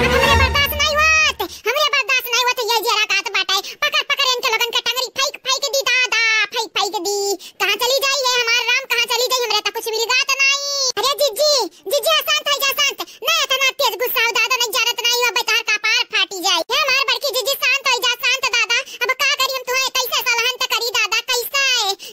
अब हमरे बर्दाश्त नहीं होत, हमरे बर्दाश्त नहीं होत, ये जे रकात बाटे। पकड़, पकड़ इनके लोगन के टंगरी, फेंक, फेंक दी दादा, फेंक, फेंक दी। कहाँ चली जाई ये हमार राम, कहाँ चली जाई, हमरे तो कुछ मिल गात नहीं। अरे जिज्जी, जिज्जी, शांत हो जा, शांत। ना इतना तेज गुस्सा हो दादा, नहीं जानत नहीं हो, बेचार का पार फाटी जाए। हे हमार बड़की जिज्जी, शांत हो जा, शांत दादा। अब का करी हम तुम्हें, कैसे सलहन त करी दादा, कैसे?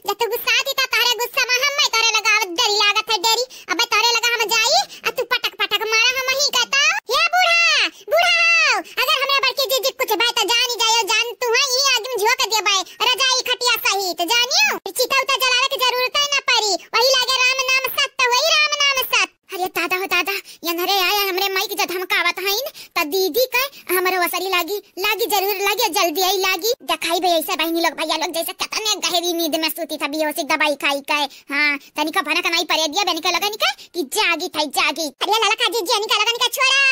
जब तू गुस्सा थी तो तोहरे गुस्सा में हम, मैं तोहरे लगा डरी लागत है, डरी। अबे तोहरे लगा हम जाई, आ तू पटक पटक मारा हम ही कहता। हे बूढ़ा, बूढ़ा हो, अगर हमरे बड़की जिज्जी कुछ भाई तो जानी जायो, जान तू है, ई आग में झोंक देबे, रजाई खटिया सहित, जानियो। चिता उता जलावे के जरूरत है ना पड़ी, वही लागे राम नाम सत्य, वही राम नाम सत्य। अरे दादा हो दादा, यनहरे आया हमरे माई के जब धमकावत हईन, त दीदी का हमरे वसरी लागी, लागी जरूर लागी, जल्दी आई लागी। देखाई बे ऐसे बहिनी लोग, भैया लोग जैसे कितने गहरी नींद में सूती था, बेहोशी दवाई खाई के। हाँ, तनिका भनक नहीं परे दिया, बनिका लगा निका कि जागी था, जागी। अरे ललका जिज्जी, निका लगा निका छोड़ो,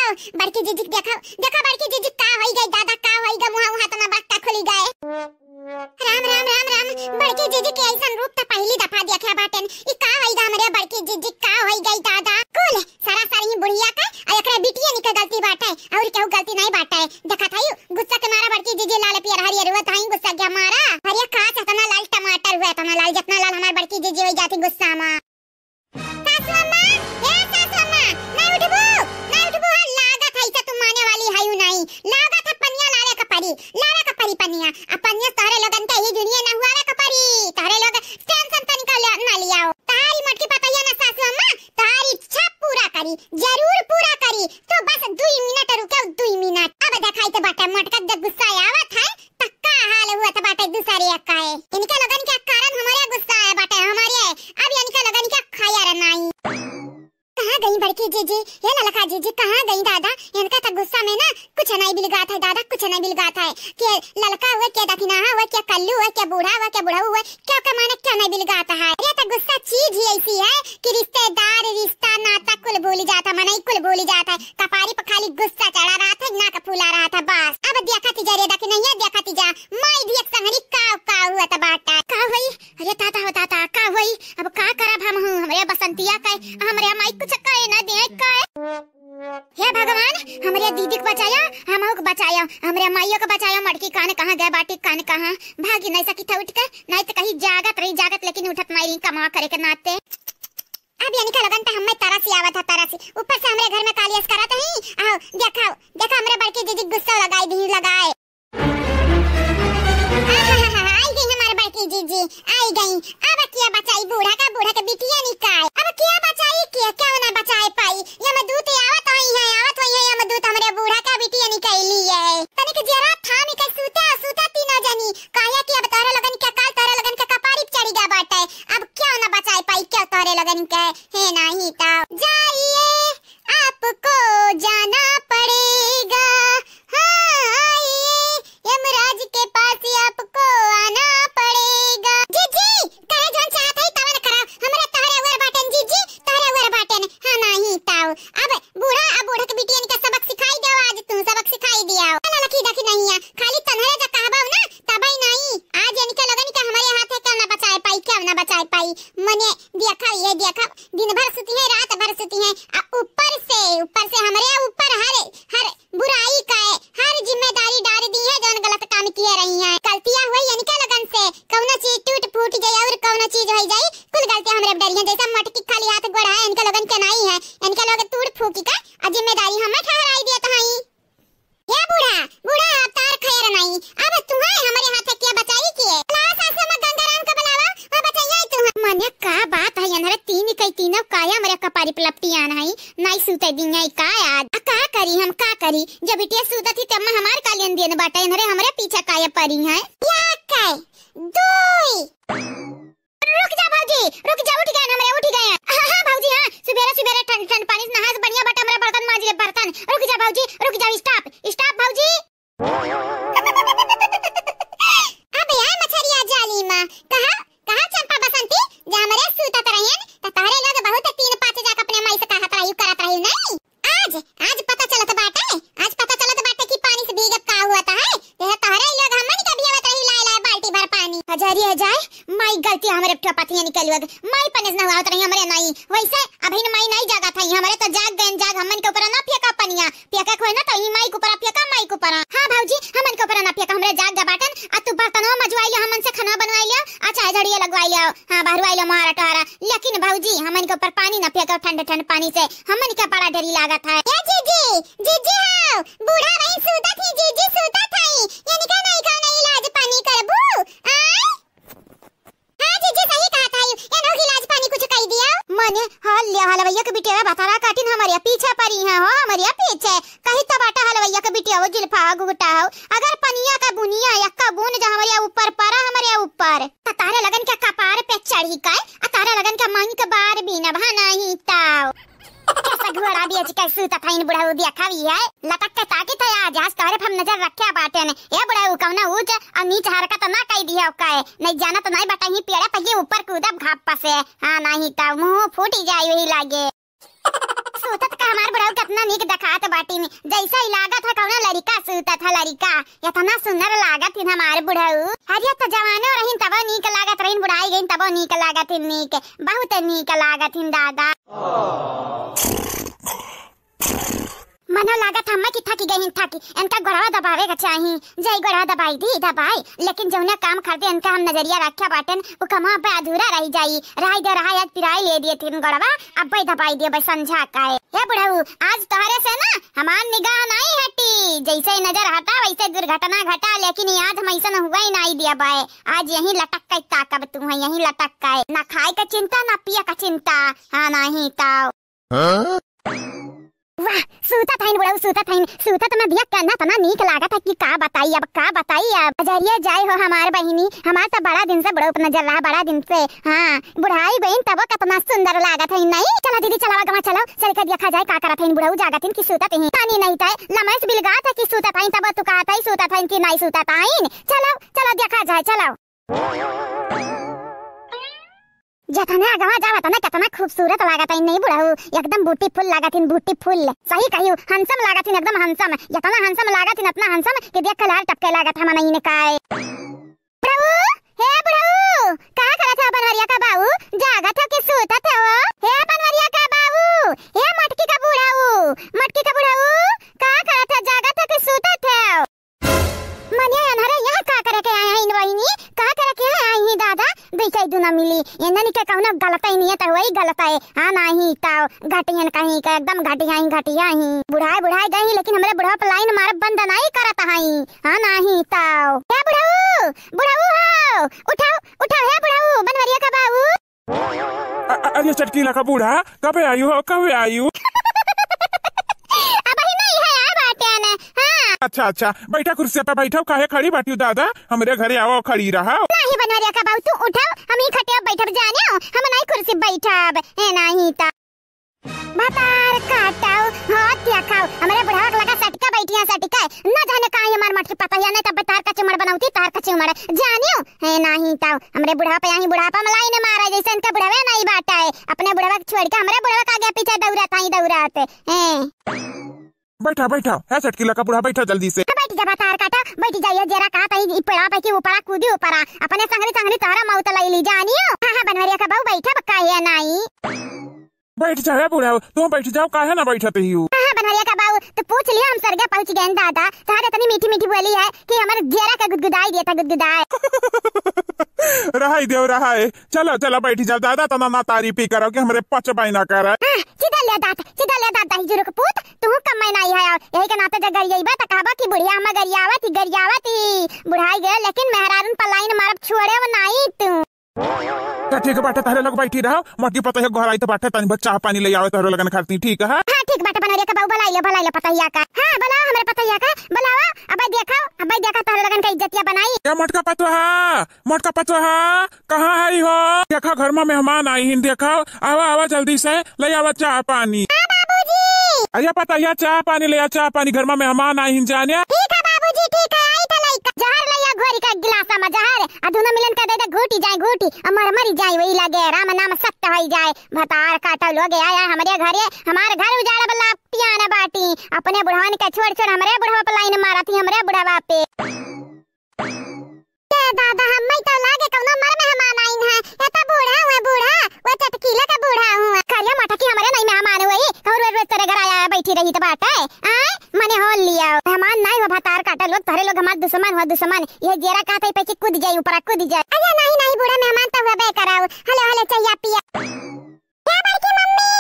बड़की जिज्जी देखा, देखा बड़की जिज्जी का होई गई, दादा का होई गई, मुहा उहा तना बक्का खुली गए। राम, राम, राम, राम। बड़की जिज्जी के ऐसन रूप त पहली दफा देखे बाटेन। ई का होई गा हमरे बड़की जिज्जी, का होई गई दादा? कुल सरासर ही बुढ़िया के आ एकरे बिटिया निके गलती बाटे, और केहू गलती नहीं बाटे। देखत हई, गुस्सा के मारा बड़की जिज्जी लाल पियर हरियर हुआ, ताई गुस्सा के मारा। अरे का इतना लाल टमाटर हुआ, इतना लाल, जितना लाल हमार बड़की जिज्जी होई जाती गुस्सा में। सासू अम्मा, ए सासू अम्मा, नहीं उठबू, नहीं उठबू, हाँ, लागत है इसे तू माने वाली है यू नहीं, लागत है पनिया लावे का परी, लावे का परी पनिया, अब पनिया तोहरे लोगन के ही दुनिया ना हुआवे का परी, तोहरे लोग टेंशन तनिका ले, ना लियाओ, तोहरी मटकी कुछ नहीं बिलगात है दादा, कुछ नहीं बिलगात है। के ललका हुए, के दखिनाहा हुए, के कल्लू हुए, के बूढ़ा हुए, के बुढ़ऊ हुए, क्यों के माने क्यों नहीं बिलगात है? अरे तो गुस्सा चीज ही ऐसी है कि रिश्तेदार, रिश्ता, नाता कुल भूली जात है, मनई कुल भूली जात है। कपारी पर खाली गुस्सा चढ़ा रहत है, नाक फूला रहत है, बस। अब देखत जा रे दखिनहिया, देखत जा, माई भी एक संगनी काव काव हुआ त बाटा। का हुई? अरे दादा हो दादा, का हुई? अब का करब हमहू? हमरे बसंतिया का, हमरे माई कुछ कहे ना दे का। हे भगवान, हमरे दीदी के बचाया, हमहू के बचाया, हमरे माइयो के बचाया। मटकी काने कहाँ गए बाटी, काने कहाँ? भागी नहीं सकी था उठ के, नहीं तो कहीं जागत रही, जागत लेकिन उठत नहीं रही कमा करे के नाते। अब इनका लगन तो हमें तरस ही आवत है, तरस ही। ऊपर से हमरे घर में कालियस करत ही। आओ, देखाओ, देखा हमरे बड़की जीजी गुस्सा लगाई दी, लगाए। आहाहाहा, आई गई हमार बड़की जीजी, आई गई। अब क्या बचाई बूढ़ा का, बूढ़ा के बिटिया निकाय। अब क्या बचाई, क्या, क्या ना बचाए पाई? यमदूत आवत आई है, आवत हुई है यमदूत हमरे बूढ़ा का बिटिया निकैली है। तनिक जरा थामी के सूता, सूता तीनों जनी। काहे कि अब तोहरे लगन के काल तोहरे लगन के कपारी पे चढ़ी गया बाटे। अब क्या ना बचाए पाई, क्या तोहरे लगन के, है नहीं तो जाइए, आपको जाना पड़ेगा। हाँ, आइए, यमराज के पास आपको आना पड़ेगा। जीजी, करे जौन चाहत है तवन करा। हमरा तोहरे उवर बाटन जीजी, तोहरे उवर बाटन। हाँ, नाही ताऊ। अब बूढ़ा, अब बूढ़ा के बिटियन के सबक सिखाई दो आज तू, सबक सिखाई दियो। चला लखी दखी नहीं है, खाली तन्हरे जा कहबो ना, तबई नहीं। आज इनके लगन के हमरे हाथ है, क्यों ना बचाए पाई, क्यों ना बचाए पाई। मने देखा, ये देखा, दिन भर सुती है, रात भर सुती है। आ ऊपर से, ऊपर से हमरे ऊपर हर, हर बुराई का है, हर जिम्मेदारी डाल दी है, जौन गलत काम किए रही हैं। गलतियां हुई इनके लगन से, कौनो चीज टूट फूट जाए और कौनो चीज हो जाए, कुल गलतियां हमरे पे डरी हैं। जैसे मटकी खाली हाथ गोड़ा है, इनके लोगन के नाई है, इनके लोग तूड़ फूकी का आ जिम्मेदारी हमें ठहराई दिया था। हे बूढ़ा, बूढ़ा, अब तार खैर नहीं। अब तुम्हें हमरे हाथ से क्या बचाई किए? लाओ सासू माँ गंगाराम का बुलावा, वो बचाइए तुम्हें। मने का बात है, इन्हरे तीन कई तीनों काया हमरे कपारी पे लपटी आन है, नाई सूते दी है का आज? आ का करी हम, का करी? जब बिटिया सूतत ही तब हमार का लेन देन बाटे, इन्हरे हमरे पीछे काया परी है। या काय? दुई। रुक जा भौजी, रुक जा, उठ गए हमरे, उठ गए। हाँ, हाँ भौजी, हाँ, सुबेरे सुबेरे ठंड ठंड पानी से नहा से बढ़िया बाटे, हमरे बर्तन माज ले, बर्तन। रुक जा भौजी, रुक जा, stop, stop भौजी। अब यार मछरिया जाली माँ, कहा, कहा चंपा बसंती, जे हमरे सूतत रहियन, त तहरे लोग बहुत तीन पाँच जाके अपने माई से कहत रही, करत रही नहीं। आज, आज पता चलत बाटे, आज पता चलत बाटे कि पानी से भीगब का हुआ था है। यह तोहरे ही लोग हमन के भियावत रही लाए लाए बाल्टी भर पानी। हजारी है जाए, माई गलती हमरे ठोपत ही निकल गए। माई पनेस न हुआ उतरही हमरे नाई। वैसे अभी न माई नाई जागा था, हमरे तो जाग गए, जाग हमन के ऊपर ना फेंका पनिया। फेंका खोए ना तो ही माई के ऊपर फेंका, माई के ऊपर। हाँ भौजी, हमन के ऊपर ना फेंका, हमरे जाग गए बाटन। आ तू बर्तनवा मजवाई लियो, हमन से खाना बनवाई लियो, आ चाहे झड़िया लगवाई लियो। हाँ, बहरवाई लियो मोहारा टोहारा। लेकिन भौजी, हमन के ऊपर पानी ना फेंको, ठंड ठंड पानी से हमन के बड़ा डरी लागत है। ए जीजी, जीजी हो, बूढ़ा बहिन सूतत ही, जीजी सूतत हई। इनका नहीं कौनो इलाज पानी करबू? आय? हाँ जीजी, सही कहत हई, इनहू के इलाज पानी कुछ कई दिया। मने, हल ले हलवैया के बिटिया भतारा काटिन हमरे पीछे परी हैं हो, हमरे पीछे। कही तो बाटा हलवैया के बिटिया हो, जुल्फा हो, घुघुटा हो, अगर पनिया का बुनिया, एक्का बूंद जो हमरे ऊपर परा, हमरे ऊपर, त तारे लगन के कपार पे चढ़ी का, आ तारे लगन के मांगी के बार भी न भा नहीं ताव। कैसा घोड़ा बेच के सूतत हईन बुढ़ऊ, देखा भी है, लटक के ताकित है आज, आज तोहरे पे हम नजर रखे बाटेन। ए बुढ़ऊ, कौनो ऊंच और नीच हरकत ना कई दिया का, नहीं जानत नहीं बटही पेड़े पे ये ऊपर कूदब घाप से। हाँ, नहीं ताव मुंह फूटी जाई वही लागे। सूतत का हमार बुढ़ऊ कितना नीक देखात बाटिन, जैसे ही लागत है कौनो लड़िका सूतत है लड़िका, इतना सुंदर लागत हिन हमार बुढ़ऊ। अरे तो जवानो रहिन तबो नीक लागत रहिन, बुढ़ाई गइन तबो नीक लागत हिन, नीक, बहुत नीक लागत हिन दादा। मनो लागत हमें कि थकी गई हिन, थकी, इनका गोड़वा दबावे का चाही। जय गोड़वा दबाई दी, दबाई, लेकिन जौने काम खरीदे इनका हम नजरिया रखे बाटेन, उ कमा पे अधूरा रह जाई। राय दे रहा, आज पिराई ले दिए तीन गोड़वा, अब भाई दबाई दिए भाई संझा का है। हे बुढ़ऊ, आज तोहरे से ना हमार निगाह नहीं हटी, जैसे ही नजर हटा वैसे दुर्घटना घटा, लेकिन ये आज हम ऐसा हुआ ही नहीं दिया बाय। आज यहीं लटक के ताकब तू है, यहीं लटक के, ना खाए का चिंता ना पिए का चिंता। हाँ नहीं ताव। हाँ? वाह, सूतत हईन बुढ़ऊ, सूतत हईन। सूतत में बिया कहना तना नीक लागत है कि का बताई अब, का बताई अब। अजरिया जाए हो हमार बहिनी, हमार तो बड़ा दिन से बुढ़ऊ पर नजर रहा, बड़ा दिन से। हाँ, बुढ़ाई गईन तबो कितना सुंदर लागत है, नहीं? चला दीदी, चला गवा चलो, चल के देखा जाए का करत हईन बुढ़ऊ, जागत हईन कि सूतत हईन। तानी नहीं तय, लमैस बिलगात है कि सूतत हईन, तब तू कहत है सूतत हईन कि नहीं सूतत हईन। चलो, चलो देखा जाए, चलो। जतने अगवा जावा तने कितना खूबसूरत लागत है, नहीं बुढ़ऊ? एकदम beautiful लागत है, beautiful। सही कहियो, handsome लागत है, एकदम handsome। इतना handsome लागत है, इतना handsome कि देख के लार टपके लागत है मनई ने काय। बुढ़ऊ, हे बुढ़ऊ, का करत है बनवरिया का बाऊ? जागत हो कि सूतत हो? हे बनवरिया का बाऊ, हे मटकी का बुढ़ऊ, मटकी का बुढ़ऊ, का करत है? जागत हो कि सूतत हो? मने अनहरे यहाँ का करे के आए हैं इन बहिनी? का करे के आए हैं दादा? दुई कई दुना मिली। इन्हन के कौनो गलत ही नहीं है, तो वही गलत है। हाँ, नहीं तो घटियन कहीं के, एकदम घटिया ही घटिया ही। बुढ़ाए बुढ़ाए गई, लेकिन हमरे बुढ़वा पर line मारब बंद नहीं करत हई। हाँ, नहीं तो। हे बुढ़ऊ, बुढ़ऊ हो, उठाओ, उठाओ, हे बुढ़ऊ, बनवरिया का बाऊ। अ-, अ-, अरे चटकीला का बूढ़ा, कबे आयु हो, कबे आयु? अबही नहीं है, आ बाटे ने। हाँ। अच्छा, अच्छा, बैठा कुर्सी पे बैठा, काहे खड़ी बाटियो दादा? हमरे घरे आवा, खड़ी रहा। नहीं बनवरिया का बाऊ, तू उठाओ, हम ही खटिया बैठब जाने, हम नहीं कुर्सी बैठब। ए नहीं ता। भतार काटाओ, हाथ देखाओ, हमरे बुढ़वा के लगा सटका बैठिया सटका। न जाने कहाँ ये मार मटकी पतहिया, नहीं तब तार का चिमड़ बनौती, तार का चिमड़। जानियो, है नाही ताऊ, हमरे बुढ़ापा यहीं बुढ़ापा में line मारा, जैसे इनका बुढ़वे नहीं बाटा है। अपने बुढ़वा के छोड़ के हमरे बुढ़वा के आगे पीछे दौड़त हई, दौड़त। हैं। बैठा, बैठा, है चटकीला का बूढ़ा, बैठा जल्दी से। हाँ, बैठ जा, भतार काटा, बैठ जा, ये जरा का तई, ई पेड़ा पे की ऊपरा कूदी ऊपरा, अपने संगरी संगरी तोहरा मौत लई ली, जानियो। हाँ, हाँ, बनवरिया का बहू बैठा, बक्का है नाई। बैठ जा, है बूढ़ा, तू बैठ जाओ, काहे ना बैठत ही हो? हाँ, हाँ, बनवरिया का बहू, तो पूछ लिया, हम सरगे पहुँच गए दादा, तोहरे इतनी मीठी मीठी बोली है कि हमर जियरा के गुदगुदाई दिया था, गुदगुदाए। रहाई देव, रहाई। चलो, चलो, बैठ जाओ दादा, तना ना तारीफी करो कि हमरे पचबाई ना करे। हाँ, चिदल ले दात, चिदल ले दात, दही जुरुक पूत, तू कम में नहीं है, यही के नाते जब गरियाई बा, त कहबा कि बुढ़िया हम गरियावत ही, गरियावत ही, बुढ़ाई गए, लेकिन मेहरारून पर line मारब छोड़े वो नहीं तू। तो ठीक बाटे, तहरे लोग बैठी रहो, मोटी पतोहिया घर आई तो बाटे, तनी बहुत चाह पानी ले आवे तोहरे लगन खाती, ठीक है? हाँ, ठीक बाटे, बनवरिया का बहू, बुलाई ले, बुलाई ले पतोहिया का। हाँ, बुलाओ हमरे पतोहिया का, बुलाओ, अबे देखो, अबे देखो तोहरे लगन का इज्जतिया बनाई। ए मोटका पतोहा, मोटका पतोहा, कहाँ है हो? देखा, घर में मेहमान आई हिन, देखा, आवा, आवा जल्दी से, ले आवा चाह पानी। हाँ बाबूजी। अरे पतोहिया, चाह पानी ले आ, चाह पानी, घर में मेहमान आई हिन जाने। ठीक है बाबूजी, ठीक है, आई था लइका। जहर ले आ घोरी का गिलास में जहर, आ दोनों मिलन कर दे दे घूटी जाए घूटी, आ मर मरी जाए वही लगे, राम नाम सत्य होई जाए। भतार काटा लोग आया हमरे घरे, हमार घर उजाड़ बला पियान बाटी, अपने बुढ़वन के छोड़ छोड़ हमरे बुढ़वा पे line मारती, हमरे बुढ़वा पे। ए दादा, हम्मे तो लागे कौनो मर मेहमान आइन है। ए तो बूढ़ा हुआ, बूढ़ा, वो चटकीला का बूढ़ा हुआ। करिया मटकी हमरे नहीं मेहमान हुई, और रोज रोज तेरे घर आया बैठी रही तो बाटे। आय, मने हो लिया। मेहमान नहीं हो, भतार काटे लोग, तोहरे लोग हमार दुश्मन हो, दुश्मन। ये जेरा कहत है पैकी कूद जाई, ऊपरा कूद जाई। अरे नहीं, नहीं, बूढ़ा मेहमान तो हुआ बे कराओ। हेलो, हेलो, चहिया पिया। ए बड़की मम्मी,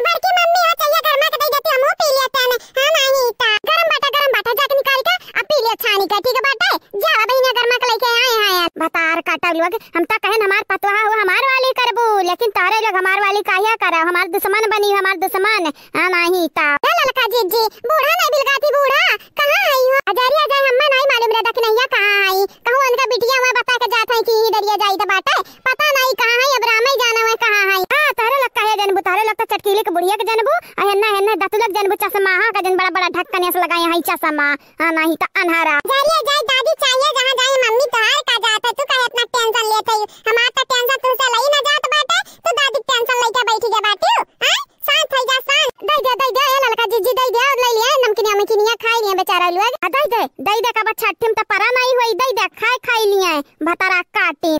बड़की मम्मी, हो चहिया गरमा के दे देती, हमहू पी लेते हैं। हाँ, नाही ता। गरम बाटा, गरम बाटा, जाके निकाल के अब पी लियो छानी के, ठीक बाटे? जाओ, अब इन्हें गरमा के लेके आए हैं यार। भतार काटा लोग, हम तो कहेन हमार पतोहा हो, हमार वाली करबू, लेकिन तारे लोग हमार वाली काहे करा, हमार दुश्मन बनी, हमार दुश्मन। हाँ, नाही ता। ए ललका जीजी, बूढ़ा नहीं बिलगाती बूढ़ा, कहाँ है हो? अजारी अजाय, हम्मे नहीं मालूम रहा दखिनैया कहाँ है, कहूँ उनका बिटिया हुआ बता के जात है कि यही दरिया जाई तो बाटे। पता नहीं कहाँ है, अब रामे जाना है कहाँ है। हाँ, तहरे लोग काहे जनबू, तहरे लोग तो चटकीली के बुढ़िया के जनबू, आ हेन्ना हेन्ना दतुलक जनबू चश्मा, हाँ, का जन बड़ा बड़ा ढक्कन ऐसे लगाए हैं चश्मा, हाँ, नहीं तो अन्हारा। जाइए जाए दादी, चाहिए जहाँ जाए मम्मी, तोहार का जात है, तू काहे इतना tension लेत है? हमार तो tension तुमसे लई ना जात बाटे, तू दादी के tension लेके बैठी के बाटी, हाँ? शांत हो जा, शांत। दे दे, दे दे, ए ललका जीजी, दे दे, और ले लिया, नमकीनिया, ममकीनिया खाई लिया बेचारा लोग। आ, दे दे, दे दे, का बा छठी में तो परा नहीं होई, दे दे, खाए खाई लिया, भतारा काटी।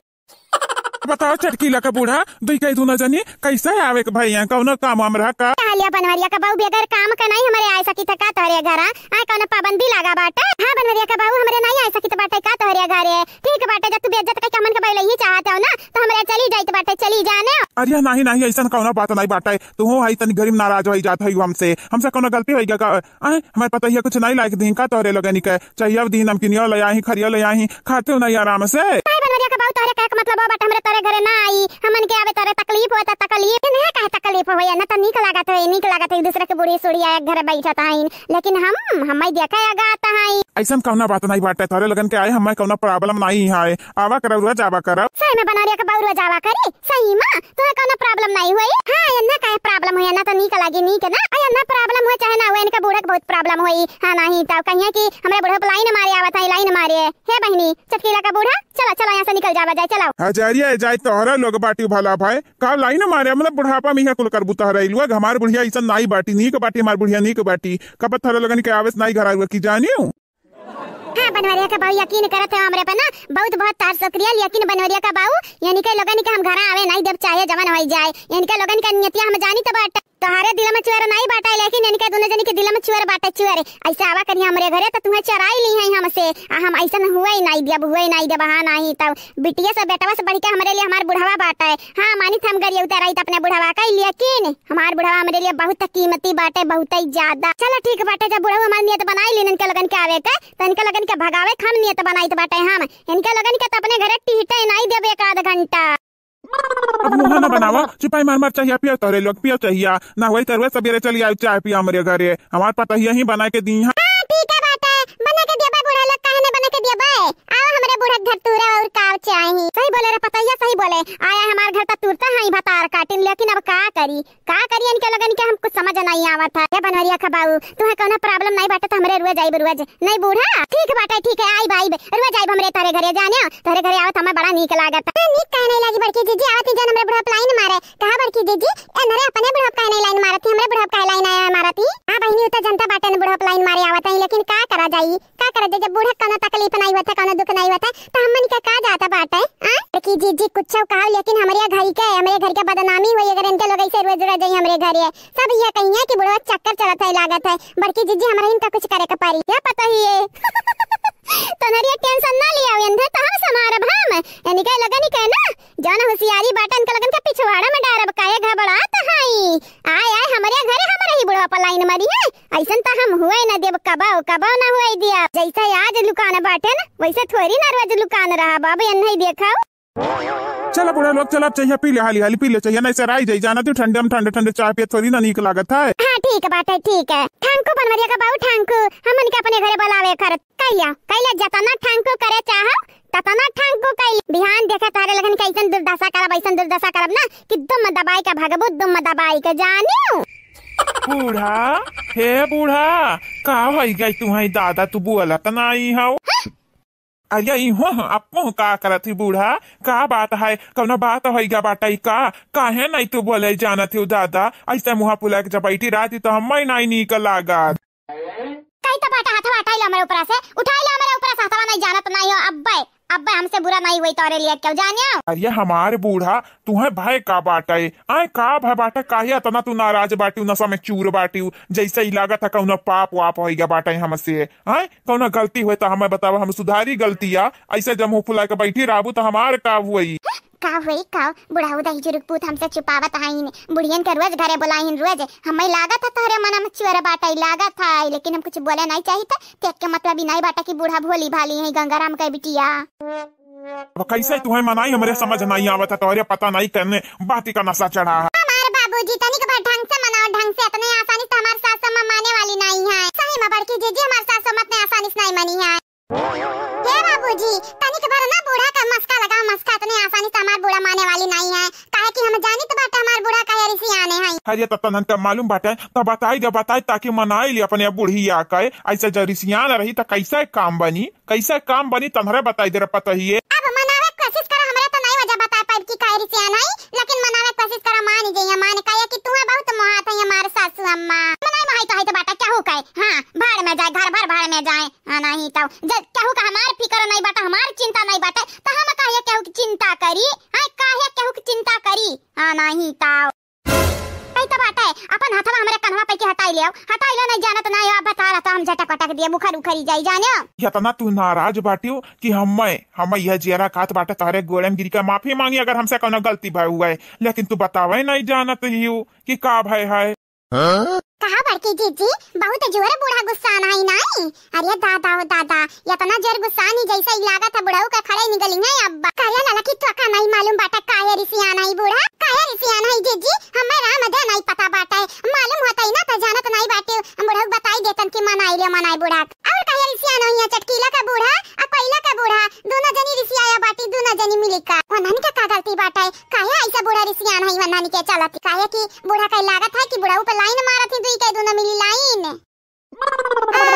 बताओ चटकीला का बूढ़ा, दुई कई दूना जनी कैसे आवे के भैया, कौनो काम वाम रहा का? कहलिया बनवरिया का बहू, बगैर काम का नहीं हमरे आए सकी था का तोहरे घर? आ कौनो पाबंदी लागा बाटे? हाँ बनवरिया का बहू, हमरे नहीं आए सकी तो बाटे का तोहरे घरे? ठीक बाटे, जब तू बेइज्जत कइके हमन के बैलही चाहत हो ना, तो हमरे चली जाइत बाटे, चली जाने। अरे नाही, नाही, ऐसन कौनो बात नहीं बाटे। तू हो हई तनी गरीब नाराज होई जात हई हमसे। हमसे कौनो गलती होई गया का? आय, हमारे पतोहिया कुछ नहीं लायक दीन का तोहरे लोगनी के? चाहिए दीन, नमकीनियो ले आई, खरियो ले आई, खाते हो नहीं आराम से? काहे बनवरिया अरे का बाऊ, तोहरे कहे के मतलब बाटे हमरे तोहरे घरे ना आई, हमन के आवे तोहरे तकलीफ होता, तकलीफ नहीं काहे तकलीफ होए, ना तो नीक लागत है, नीक लागत है दूसरे के बूढ़ी सूढ़ी आए घरे बैठत हईन, लेकिन हम, हमें देखे अगात हई। ऐसन कौना बात नहीं बाटे, तोहरे लगन के आए हमें कौना problem नहीं है, आवा करब, रोज आवा करब। सही में बनवरिया का बाऊ रोज आवा करी, सही में तोहे कौनो problem नहीं होई। हाँ, एन्ना काहे problem होई, एन्ना तो नीक लागी, नीक ना। आ, एन्ना problem होई चाहे ना होई, इनका बूढ़ा के बहुत problem होई। हाँ, नहीं तो कहिए कि हमरे बूढ़ा पे line मारे आवत है, line मारे। हे बहिनी, चटकीला का बूढ़ा, चला, चला यहाँ से निकल जावा जाए, चलाओ। हजारिया ए जाए तोहरा लोग बाटी भला भाई, का line मारे, मतलब बुढ़ापा में यहाँ कुल करबू तोहरा लोग। हमार बुढ़िया ऐसन नाई बाटी, नीक बाटी, हमार बुढ़िया नीक बाटी। कब तोहरा लोगन के आवेस नाई घर आवे की जानियो। हाँ, बनवरिया का बाऊ, यकीन करत है हमरे पे ना, बहुत बहुत तार शुक्रिया, लेकिन बनवरिया का बाऊ, यानी के लोगन के हम घर आवे नहीं देब, चाहे जवन होई जाए। यानी के लोगन के नियतिया हम जानी तो बाटे, तोहरे दिल में चुअर नहीं बाटे, लेकिन यानी के दोनों जनी के दिल में चुअर बाटे, चुअर। ऐसे आवा करिए हमरे घरे तो तुम्हें चराई ली है हमसे, आ हम ऐसन हुए ही नहीं देब, हुए ही नहीं देब। हाँ, नहीं तो बिटिया से बेटवा से बढ़ के हमरे लिए हमार बुढ़वा बाटे। हाँ, मानित हम गरिया उतराई तो अपने बुढ़वा का, लेकिन हमार बुढ़वा हमरे लिए बहुत कीमती बाटे, बहुत ही ज्यादा। चला ठीक बाटे, जब बुढ़ऊ हमार नियत बनाई लीन इनके लोगन के आवे के, तो इनके लोगन के भगावे के हम नियत बनाइत बाटे हम। इनके लोगन के तो अपने घरे टिहटे नाई देबे एक आध घंटा। अब मुँह न बनावा, चुपाई मार मार चाहिया पियो, तोहरे लोग पियो चाहिया, ना होई तरुआ सबेरे चली आयो चाय पियो हमरे घरे, हमार पतहिया ही बना के दी है। हाँ, ठीक है बाटे, बना के दिया बे बूढ़ा लोग, काहे नहीं बना के दिया बे? आओ हमरे बूढ़ा के घर तूरे और काव चाही। सही बोले रे पतहिया, सही बोले, आया हमार घर तो तुरता है भतार काटिन, लेकिन अब का करी? का करी इनके लोगन के, हम कुछ समझ नहीं आवत है। हे बनवरिया का बाऊ, तुहे कौनो problem नहीं बाटे तो हमरे रोज आइब, रोज। नहीं बूढ़ा? ठीक बाटे, ठीक है, आइब, आइब, रोज आइब हमरे तोहरे घरे, जाने तोहरे घरे आवत हमें बड़ा नीक लागत। हाँ, नीक काहे नहीं लागी बड़की जीजी, आवत ही जन हमरे बूढ़ा पे line मारे। कहा बड़की जीजी, एनरे अपने बूढ़ा पे काहे नहीं line मारत ही, हमरे बूढ़ा पे काहे line आया मारत ही? हाँ बहिनी, उ तो जनता बाटे न बूढ़ा पे line मारे आवत है, लेकिन का करा जाई? का करत जे, जब बूढ़ा कौनो तकलीफ नहीं होत है, कौनो दुख नहीं होत है, तो हमन के का जात बाटे? आ? बड़की जीजी कुछ कहो, लेकिन हमरे घर के, हमरे घर के बदनामी होई अगर इनके लोग ऐसे रोज रोज आई हमरे घरे। सब ये कहिए कि बुढ़वा चक्कर चलत है, लागत है। बड़की जीजी, हमरा इनका कुछ करे के पड़ी। क्या पता ही है। तनरिया tension ना लिया, एंधे तो हम समारब हम। इनके लगन के ना, जौन होशियारी बाटे, इनके लगन के पिछवाड़ा में डारब, काहे घबरात हई? आय, आय, हमरे घरे हमरे ही बुढ़वा पर line मारी है। ऐसन त हम हुए न देब, कबो, कबो न हुए दिया। जैसे आज लुकान बाटे न, वैसे थोड़ी न रोज लुकान रहब। अब एन्हई देखो। चला बूढ़ा लोग, चला, अब चाहिया पी ले, हाली हाली पी ले चाहिया, नहीं सराई जाई। जाना तू ठंडे में ठंडे ठंडे चाय पिए थोड़ी ना नीक लागत है। हाँ, ठीक बाटे, ठीक है। ठांकू बनवरिया का बाऊ ठांकू, हमन के अपने घरे बुलावे कर। कैला, कैला जतना ठांकू करे चाहो, ततना ठांकू कैल। बिहान देखे तारे लगन के ऐसन दुर्दशा करब, ऐसन दुर्दशा करब ना कि दुम दबाई के भगबू, दुम दबाई के, जानियो। बूढ़ा, हे बूढ़ा, का होई गई तुहई दादा, तू बोलत नाई हौ? अरे ई हो, अब मुँह का करत ही बूढ़ा, का बात है, कौनो बात होई गा बाटई का? काहे नहीं तू बोले जानत ही दादा, ऐसे मुँह फुला के जब बैठी रहती तो हमें नहीं नीक लागत। कई तो बाटा हाथवा हटाई लो हमरे ऊपरा से, उठाई लो हमरे ऊपरा से हाथवा, नहीं जानत नहीं हो अब्बे, अब्बे हमसे बुरा नहीं हुई तोरे लिए क्यों जानियो। अरे हमार बूढ़ा, तुहे भय का बाटे? आय का भय बाटे? काहे अतना तू नाराज बाटिउ, नशा में चूर बाटिउ? जैसे ही लागत है कौनो पाप वाप होई गया बाटे हमसे। आय कौनो गलती हुए तो हमें बतावा, हम सुधारी गलतिया। ऐसे जब मुँह फुला के बैठी रहबू तो हमार का हुई? का होई का? बुढ़ऊ दही जुरुक पूत हमसे छुपावत हईन। बुढ़ियन के रोज घरे बोलाइन रोज। हमें लागत है तोहरे मना में चुअर बाटई लागत है, लेकिन हम कुछ बोले नहीं चाहित। तेक के मतलब ही नहीं बाटा कि बूढ़ा भोली भाली है गंगाराम के बिटिया। अब कैसे तुहे मनाई हमरे समझ नहीं आवत है, तोहरे पता नहीं कने बाती का नशा चढ़ा है। हमार बाबूजी तनिक भर ढंग से मनाओ, ढंग से। इतने आसानी से हमार सास अम्मा माने वाली नहीं है। सही में बड़की जीजी हमार सास अम्मा इतने आसानी से नहीं मनी है। हे बाबूजी, तनिक भर ना बूढ़ा का मस्का लगाओ, मस्का। इतने आसानी से हमार बूढ़ा माने वाली नहीं है, काहे कि हम जानित बाटे हमार बूढ़ा कहे रिसियाने हैं। अरे तो तनन का मालूम बाटे, तो बताई दे, बताई, ताकि मनाई ले अपने बुढ़िया के। ऐसे जब रिसियान रही तो कैसे काम बनी, कैसे काम बनी, तन्हरे बताई दे रे पतहिए। अब मनावे के कोशिश करो, हमरे तो नहीं वजह बता पाइब कि काहे रिसियान है, लेकिन मनावे के कोशिश करो, मान जाइए, मान, काहे कि तुहे बहुत मोहात है हमार सासू अम्मा। मनाई मोहाई तो है तो बाटा, केहू कहे, हाँ, भाड़ में जाए, घर भर भाड़ में जाए। हाँ, नहीं तो जब केहू का हमार फिकर नहीं बाटे, हमार चिंता नहीं बाटे, तो हम काहे केहू की चिंता करी? हाँ, काहे केहू की चिंता करी? हाँ, नहीं तो कही तो बाटे, अपन हथवा हमरे कन्हवा पे के हटाई ले, हटाई ले, नहीं जानत नहीं हो, अब बता रहा तो हम झटक वटक दिए, बुखार उखरी जाई, जाने। इतना तू नाराज बाटियो कि हमें, हमें यह जियरा खात बाटे, तोहरे गोड़े में गिर के माफी मांगी अगर हमसे कोनो गलती भय हुआ है, लेकिन तू बतावे नहीं जानत ही हो कि का भय है। हाँ? कहा बड़की जीजी, बहुत जोर बूढ़ा गुस्सा नहीं नाई। अरे दादा ओ दादा, एतना जोर गुस्सान ही जैसे ही लागत है बुढ़ऊ का खड़े निकली है अब्बा। काहे ललकी, तोका नहीं मालूम बाटे काहे रिसियान है बूढ़ा? काहे रिसियान है जीजी? हमें राम दे नहीं पता बाटे। मालूम होता ही ना तो जानत नहीं बाटे। हम बुढ़ऊ बताई देतन कि मनाई ले मनाई बूढ़ा। और काहे रिसियान है चटकीला का बूढ़ा आ कोयला का बूढ़ा? दोनों जनी रिसियाया बाटी, दोनों जनी मिली का। ओनन के का गलती बाटे? काहे ऐसा बूढ़ा रिसियान है ओनन के चलत? काहे कि बूढ़ा के लागत है कि बुढ़ऊ पे लाइन मारत ही दुई के दोनों मिली लाइन। आ,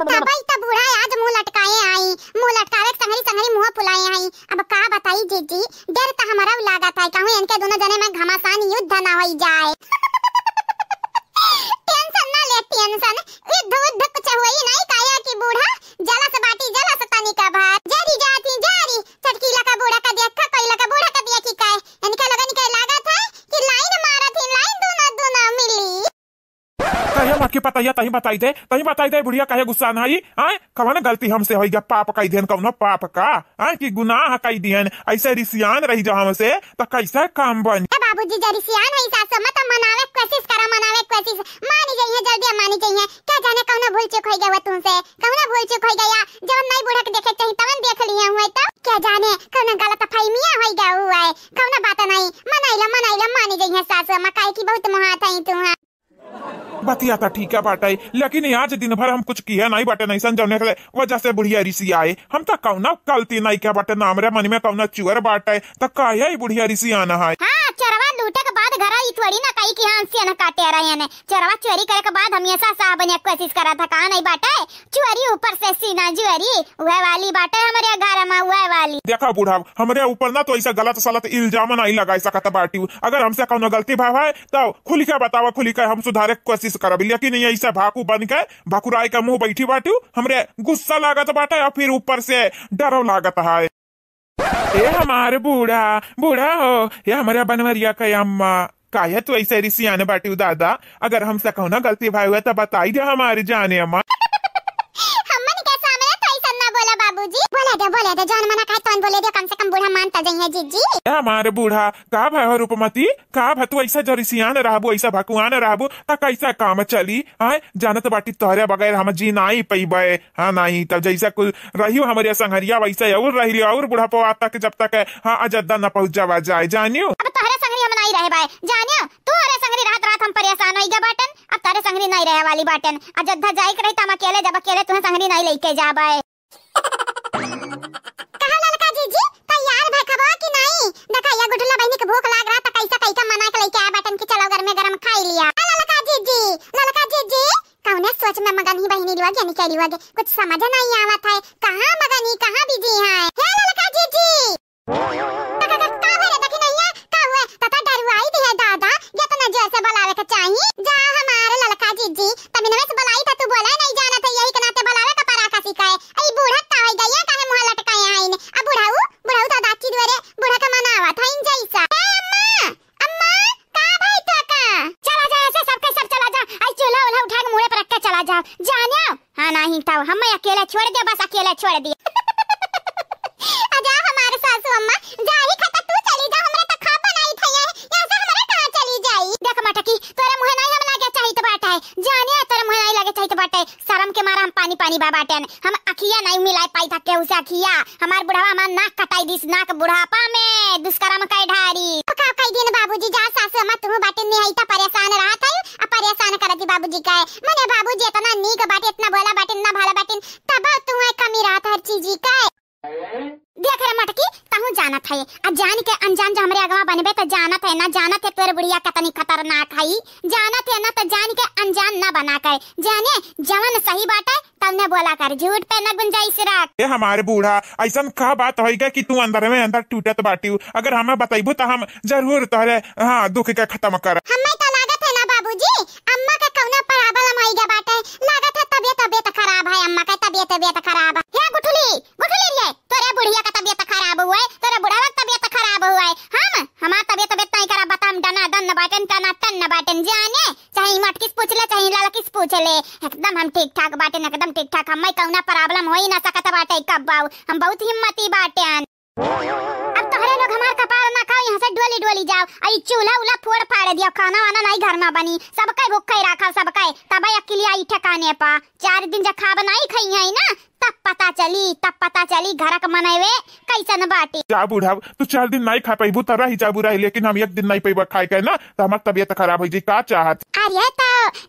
तबई त बूढ़ा आज मुंह लटकाए आई, मुंह लटकावे के संगरी संगरी मुंह फुलाए आई। अब का बताई जीजी, डर त हमरा लागत है कहूँ इनके दोनों जने में घमासान युद्ध ना होई जाए। टेंशन ना ले टेंशन, युद्ध उद्ध कुछ होई नहीं, काहे कि बूढ़ा जलस बाटी जलस तनिका भर। जरी जाती जरी, चटकीला का बूढ़ा का देखा, कोयला का बूढ़ा का देखी का, इनके लोगन के लागत है कि लाइन मारत ही, लाइन दोनों दोनों मिली। काहे माँ के पतैया तहीं बताई दे, तहीं बताई दे बुढ़िया काहे गुस्सान हई? आय, कवन गलती हमसे होई गा, पाप कई दिहन, कवनो पाप का? आय, कि गुनाह कई दिहन, ऐसे रिसियान रही जा हमसे, त कैसे काम बनी? ए बाबूजी, जे रिसियान है सासु अम्मा, त मनावे के कोशिश करा, मनावे के कोशिश, मानी जइहे, जल्दी मानी जइहे। क्या जाने कवनो भूल चूक होई गवा तुमसे, कवनो भूल चूक होई गया, जवन नहीं बूढ़ा के देखे के चाही, तवन देख लिए हुए, तो क्या जाने कवनो गलत फहमिया होई गवा हुए, कवनो बात नहीं, मनाइला, मनाइला, मानी जइहे सासु अम्मा, काहे कि बहुत मोहात है तू, हाँ। बतिया त ठीक है बाटे, लेकिन आज दिन भर हम कुछ किहे नहीं बाटे, नहीं सन जौने के वजह से बुढ़िया रिसियाए। हम त कौनो गलती नहीं किहे बाटे, ना हमरे मन में कौनो चुअर बाटे, त काहे ई बुढ़िया रिसियान है? हाँ, चोरवा लूटे के बाद घर ई थोड़ी ना कही कि हाँ, से न काटे रहे ने। चोरवा चोरी करे के बाद हमेशा साहब बने के कोशिश करा था, कहा नहीं बाटे? चोरी ऊपर से सीना जुअरी, वह वाली बाटे हमरे घर में, वह वाली। देखा बूढ़ा, हमरे ऊपर ना तो ऐसा गलत सलत इल्जाम नहीं लगा सकत बाटी। अगर हमसे कौनो गलती भा है, तो खुल के बतावा, खुल के हम सुधारे के कोशिश करब, लेकिन ये ऐसे भाकू बन के भकुराई के मुंह बैठी बाटू, हमरे गुस्सा लागत बाटे और फिर ऊपर से डरो लागत है। ए हमार बूढ़ा, बूढ़ा हो, ये हमरे बनवरिया के अम्मा, काहे तू ऐसे रिसियान बाटू दादा? अगर हमसे कौनो गलती भा हुआ तो बताई दे हमारी जाने अम्मा। हमन के सामने तो ऐसा ना बोला बाबूजी। बोले दे, बोले दे, जौन मना कहे तौन बोले दे, कम से कम बूढ़ा मान त जइहे जीजी। ए हमार बूढ़ा, का भा हो रूपमती? का भा तू ऐसा जो रिसियान रहबू, ऐसा भकुआन रहबू, त कैसा काम चली? आय, जानत बाटी तोहरे बगैर हम जी नाई पइबे। हाँ, नाई, तब जैसा कुल रहियो हमरे संघरिया, वैसे और रहियो, और बुढ़ापा तक जब तक, हाँ, अजद्दा न पहुँच जावा जाए, जानियो। अब तोहरे संघरी हम नाई रहबे, जानियो, तू हरे संघरी रहत रहत हम परेशान होई गए बाटन, अब तोहरे संघरी नाई रहे वाली बाटन। अजद्दा जाए के रही त हम अकेले जब अकेले तुहे संघरी नाई लेके जाबे। कहा ललका जीजी, तैयार भए खबा कि नाई? देखा, या गुठला बहिनी के भूख लाग रहा, त कैसा कैसा मना के लेके आया बाटन कि चलो गरमे गरम खाई लिया। ए ललका जीजी, ललका जीजी, कौने सोच में मगन ही बहिनी लोग, यानी कह रही लोग, कुछ समझ नहीं आवत है। कहाँ मगन ही, कहाँ बिजी है? हे ललका जीजी। का, का, का, का हुए रे दखिनैया? का हुए? तता डरुआई दिहे दादा, ये तो न जोर से बोलावे के चाही। जा हमार ललका जीजी, तमिनवे से बोलाई था, तू बोले नहीं जानत है, यही के नाते बोलावे का परा का सिखाए। ई बूढ़ा का होई गया, काहे मुंह लटकाए आइन? आ बुढ़ऊ, बुढ़ऊ दादा चिदवरे, बूढ़ा का मनावा था इन जैसा। ए अम्मा, अम्मा, का भाई तो का? चला जा ऐसे सबके सब चला जा। आई चूल्हा उल्हा उठा के मुड़े पर रख के चला जा। जानियो? हाँ, नहीं तो हमें अकेले छोड़ दे, बस अकेले छोड़ दे। अजा हमारे सासू अम्मा, जा ही खाता तू चली जा, हमरे तो खाब बनाई थई है, यहाँ से हमरे कहाँ चली जाई? देख मटकी, तोरे मुँहे नहीं हम लागे चाहित बाटे, जानियो तोरे मुँहे नहीं लागे चाहित बाटे, शरम के मारा हम पानी पानी बा बाटेन, हम अखिया नहीं मिलाए पाई था केहू से अखिया, हमार बुढ़ावा हमार नाक कटाई दिस, नाक बुढ़ापा में दुष्कर्म कई ढारी। का कई दिन बाबूजी जा सासू अम्मा तू बाटे निहाई त परेशान रहत है, आ परेशान करत ही बाबूजी का है। मने बाबूजी इतना नीक बाटे, इतना भोला बाटे, इतना भला बाटे, तब तू है कमी रहत हर चीज ही का है। देख रे मटकी, तहू जानत है, आ जान के अनजान जो हमरे अगवा बनबे त जानत है ना, जानत है तोर बुढ़िया कितनी खतरनाक है, जानत है ना, त जान के अनजान ना बना कर, जाने जवन सही बाटे तवने बोला कर, झूठ पे न गुंजाइश रख। ए हमारे बूढ़ा, ऐसन का बात होई गए कि तू अंदर में अंदर टूटत बाटिउ? अगर हमें बतैबू त हम जरूर तोहरे, हाँ, दुख के खत्म कर। हमें तो लागत है ना बाबूजी, अम्मा का कौनो problem होई गया बाटे, लागत है तबियत, तबियत खराब है, अम्मा का तबियत, तबियत खराब है। हे गुठली, गुठली रे, तोरे बुढ़िया का तबियत खराब हुआ है, तोरे बुढ़वा का तबियत खराब हुआ है। हम, हमार तबियत, तबियत नहीं खराब, बता हम डना दन न बाटेन, टना टन न बाटेन, जाने चाहे ई मटकिस पूछ ले, चाहे ई ललकिस पूछ ले, एकदम हम ठीक ठाक बाटेन, एकदम ठीक ठाक, हमें कौना problem होई ना सकत बाटे कब्बाऊ, हम बहुत हिम्मती बाटेन। अब तोहरे लोग हमार कपार ना खाओ, यहाँ से डोली डोली जाओ, आ ई चूल्हा उल्हा फोड़ फाड़ दियो, खाना वाना नहीं घर में बनी, सबके भूखे रखा, सबके, तब अकेलिया ई ठिकाने पा, चार दिन जब खाब नहीं खाई है ना, तब पता चली, तब पता चली घरक मनवे कैसन बाटी। जा बुढ़ऊ, तू चार दिन नाई खा पइबू त रहि जाबू रहि, लेकिन हम एक दिन नाई पइबा खाए के ना, त हमार तबियत खराब होइ जाई। का चाहत? अरे त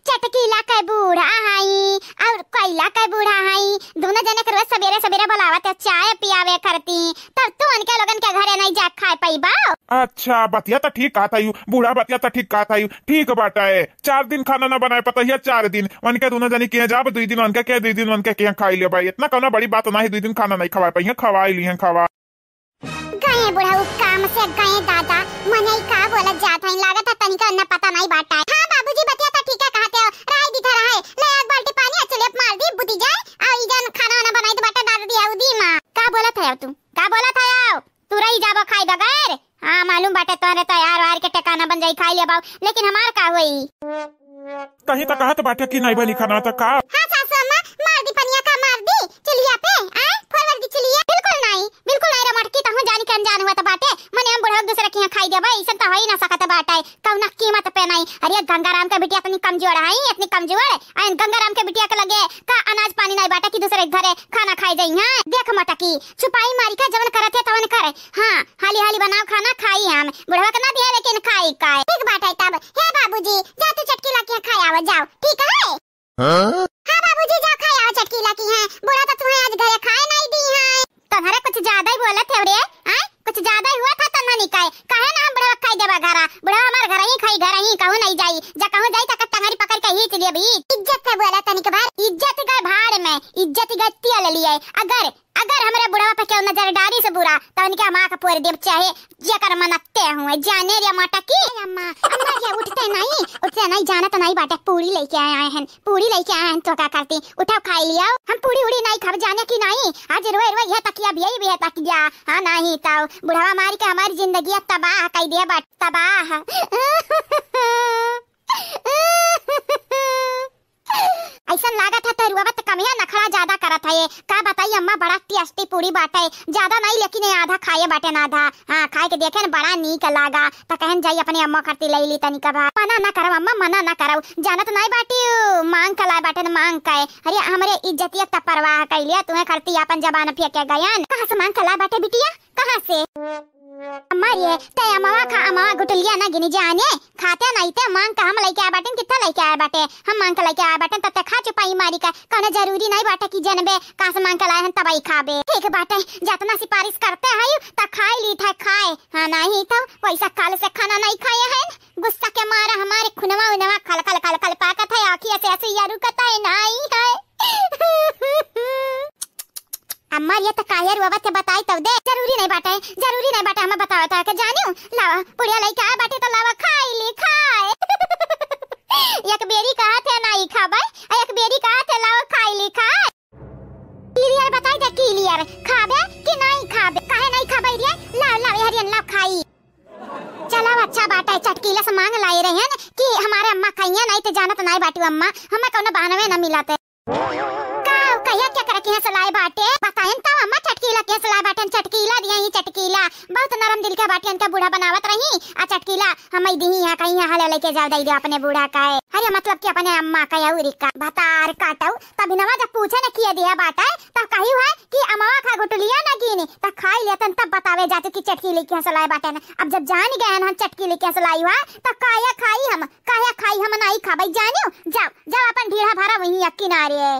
चटकीला के बूढ़ा हई और कैला के बूढ़ा हई, दुनो जने के रोज सबेरे सबेरे बोलावत है, चाय पियावे करती, तब तू उनके लोगन के घरे नाई जा खाए पइबा। अच्छा, बतिया त ठीक कहत हई, बूढ़ा बतिया त ठीक कहत हई, ठीक बाटे। चार दिन खाना ना बनाए पतहिया, चार दिन उनके दुनो जनी किहे जाब, दुई दिन उनके किहे, दुई दिन उनके किहे खाई लेबा। इतना कौनो बड़ी बात नाही, दुई दिन खाना नाही खवाए पइहे, खवाई लिहे, खवा। गए बुढ़ऊ काम से गए दादा, मने ई का बोलत जात हईं, लागत है तनिका उन्हें पता नाही बाटा। हाँ बाबूजी, बतिया तो ठीक है कहते हो, रहे दी था रहे, ले एक बाल्टी पानी आ चुल्हे पे मार दी, बुती जाए, आ ई जन खाना वाना बनाई तो बाटा दादा दी आऊ दी माँ। का बोलत है तू, का बोलत है? तू रही जाबो खाई बगैर। हाँ, मालूम बाटे तोहरे तो यार वार के ठिकाना बन जाई, खाई लेबा, लेकिन हमार का होई? कहीं तो कहत बाटे कि नहीं बनी खाना तो का? हाँ सासू अम्मा, मार दी पनिया का, मार दी चुलिया पे, आए, फोरवर दी चुलिया। बिल्कुल नहीं, बिल्कुल नहीं रे मटकी, तहूँ जानी के अनजान हुआ तो बाटे, मने हम बुढ़ऊ दूसरे के यहाँ खाई देबा, ऐसन तो हो ही ना सकत बाटे, कौना कीमत पे नहीं। अरे गंगाराम के बिटिया इतनी कमजोर है, इतनी कमजोर, आइन गंगाराम के बिटिया के लगे का अनाज पानी नहीं बाटे कि दूसरे के घरे खाना खाई जाई। हाँ, देख मटकी, छुपाई मारी का जवन करत है तवन करे। हाँ, हाली हाली बनाओ खाना खाई हम। बुढ़वा के ना दिया लेकिन खाई का। ठीक बाटे तब। हे बाबूजी, जा तू चटकीला के यहाँ खाए आवा, जाओ। ठीक है? हाँ? हाँ बाबूजी, जाओ खाए आवा चटकीला के यहाँ। बूढ़ा तो तुम्हें आज घरे खाए नहीं दी है। तोहरे कुछ ज्यादा ही बोलत है रे, हैं? कुछ ज्यादा ही हुआ था तन्ना निकाय। काहे ना हम बुढ़वा खाई देबा घरा? बुढ़वा हमार घर ही खाई, घर ही कहूँ नहीं जाई। जा कहूँ जाई त टंगरी पकड़ के खींच लेबी। इज्जत से बोला तनिक बार। इज्जत गए भाड़ में, इज्जत गए तेल लिए। अगर अगर हमरे बुढ़वा पे केहू नजर डारी से बुरा, त उनके हम आँख फोड़ देब, चाहे जेकर मन अत्ते हुए। जाने रे मटकी। ए अम्मा, अम्मा ये उठते नहीं, उठते नहीं, जानत नहीं बाटे, पूरी लेके आए हैं, पूरी लेके आए हैं, तो का करती, उठाओ खाई लियाओ। हम पूरी उड़ी नहीं खाब, जाने की नहीं, आज रोए रोए यह तकिया भी, यही भी है तकिया। हाँ नहीं तो बुढ़वा मारी के हमारी जिंदगी तबाह कर दिया बाट, तबाह। ऐसन लागत है तरुआ त कमिया नखड़ा ज्यादा करत है। का बताई अम्मा, बड़ा टेस्टी पूरी बाटे, ज्यादा नहीं लेकिन ये आधा खाए बाटे ना आधा। हाँ, खाए के देखे न बड़ा नीक लागा, त कहन जाई अपने अम्मा खरती ले ली तनी कबा। मना ना करब अम्मा, मना ना करब, जानत नहीं बाटी उ मांग के लाए बाटे न मांग के। अरे हमरे इज्जतिया त परवाह कैलिया, तुम्हें खरती अपन जबान फेंके गयन। कहाँ से मांग के लाए बाटे बिटिया, कहाँ से? अम्मा रे, ते अमवा खा, अमवा गुटलिया ना गिनी जाने, खाते नहीं ते मांग के हम लेके आए बाटेन, कितना लेके आए बाटे, हम मांग के लेके आए बाटेन, तब ते खा चुपाई मारी का, कौनो जरूरी नहीं बाटे कि जनबे, कहाँ से मांग के लाए हैं तब ही खाबे। ठीक बाटे, जितना सिफारिश करते हैं त खाए ली थे खाए, हाँ नहीं तो वैसा काल से खाना नहीं खाए हैं, गुस्सा के मारा हमारे खुनवा उनवा खल खल खल खल पाकत है, आँखिया से ऐसे या रुकत है नहीं है। अम्मा, ये त काहे रोवत है, बताई तब दे। जरूरी नहीं बाटे, जरूरी नहीं बाटे, हमें बतावा था के जानियो। लावा, पुड़िया लइके आए बाटे त लावा, खाई ली, खाए। एक बेरी कहा थे नहीं खाबे, एक बेरी कहा थे लावा, खाई ली, खाए। Clear बताई दे, clear। खाबे कि नहीं खाबे? काहे नहीं खाबे रे? लाव, लाव, ये हरियन लाव, खाई। चलो, अच्छा बाटे, चटकीला से मांग लाए रहे हैं कि हमारे अम्मा खाइए, नहीं तो जानत नहीं बाटू अम्मा, हमें कौनो बहानवे न मिलत। का कहिया के करे के यहाँ से लाए बाटे? बताएन त अम्मा, चटकीला के यहाँ से लाए बाटेन, चटकीला दिया ही चटकीला। बहुत नरम दिल के बाटे, इनका बूढ़ा बनावत रही, आ चटकीला हम ही दिही है, कहीं यहाँ ले लेके जाओ, दे दो अपने बूढ़ा का है। अरे मतलब कि अपने अम्मा का है, उरी का भतार काटऊ। तब नवा जब पूछे न किए दिया बाटे, तब कही है कि अम्मा खा गुटलिया न गिनी, तब खाई लेतन, तब बतावे जाते कि चटकीला के यहाँ से लाए बाटेन। अब जब जान गए हैं हम चटकीला के यहाँ से लाई हुआ, तब काया खाई हम, काया खाई हम नहीं खाबे, जानियो। जाओ, जाओ अपन ढीढ़ा भरा वहीं एक किनारे।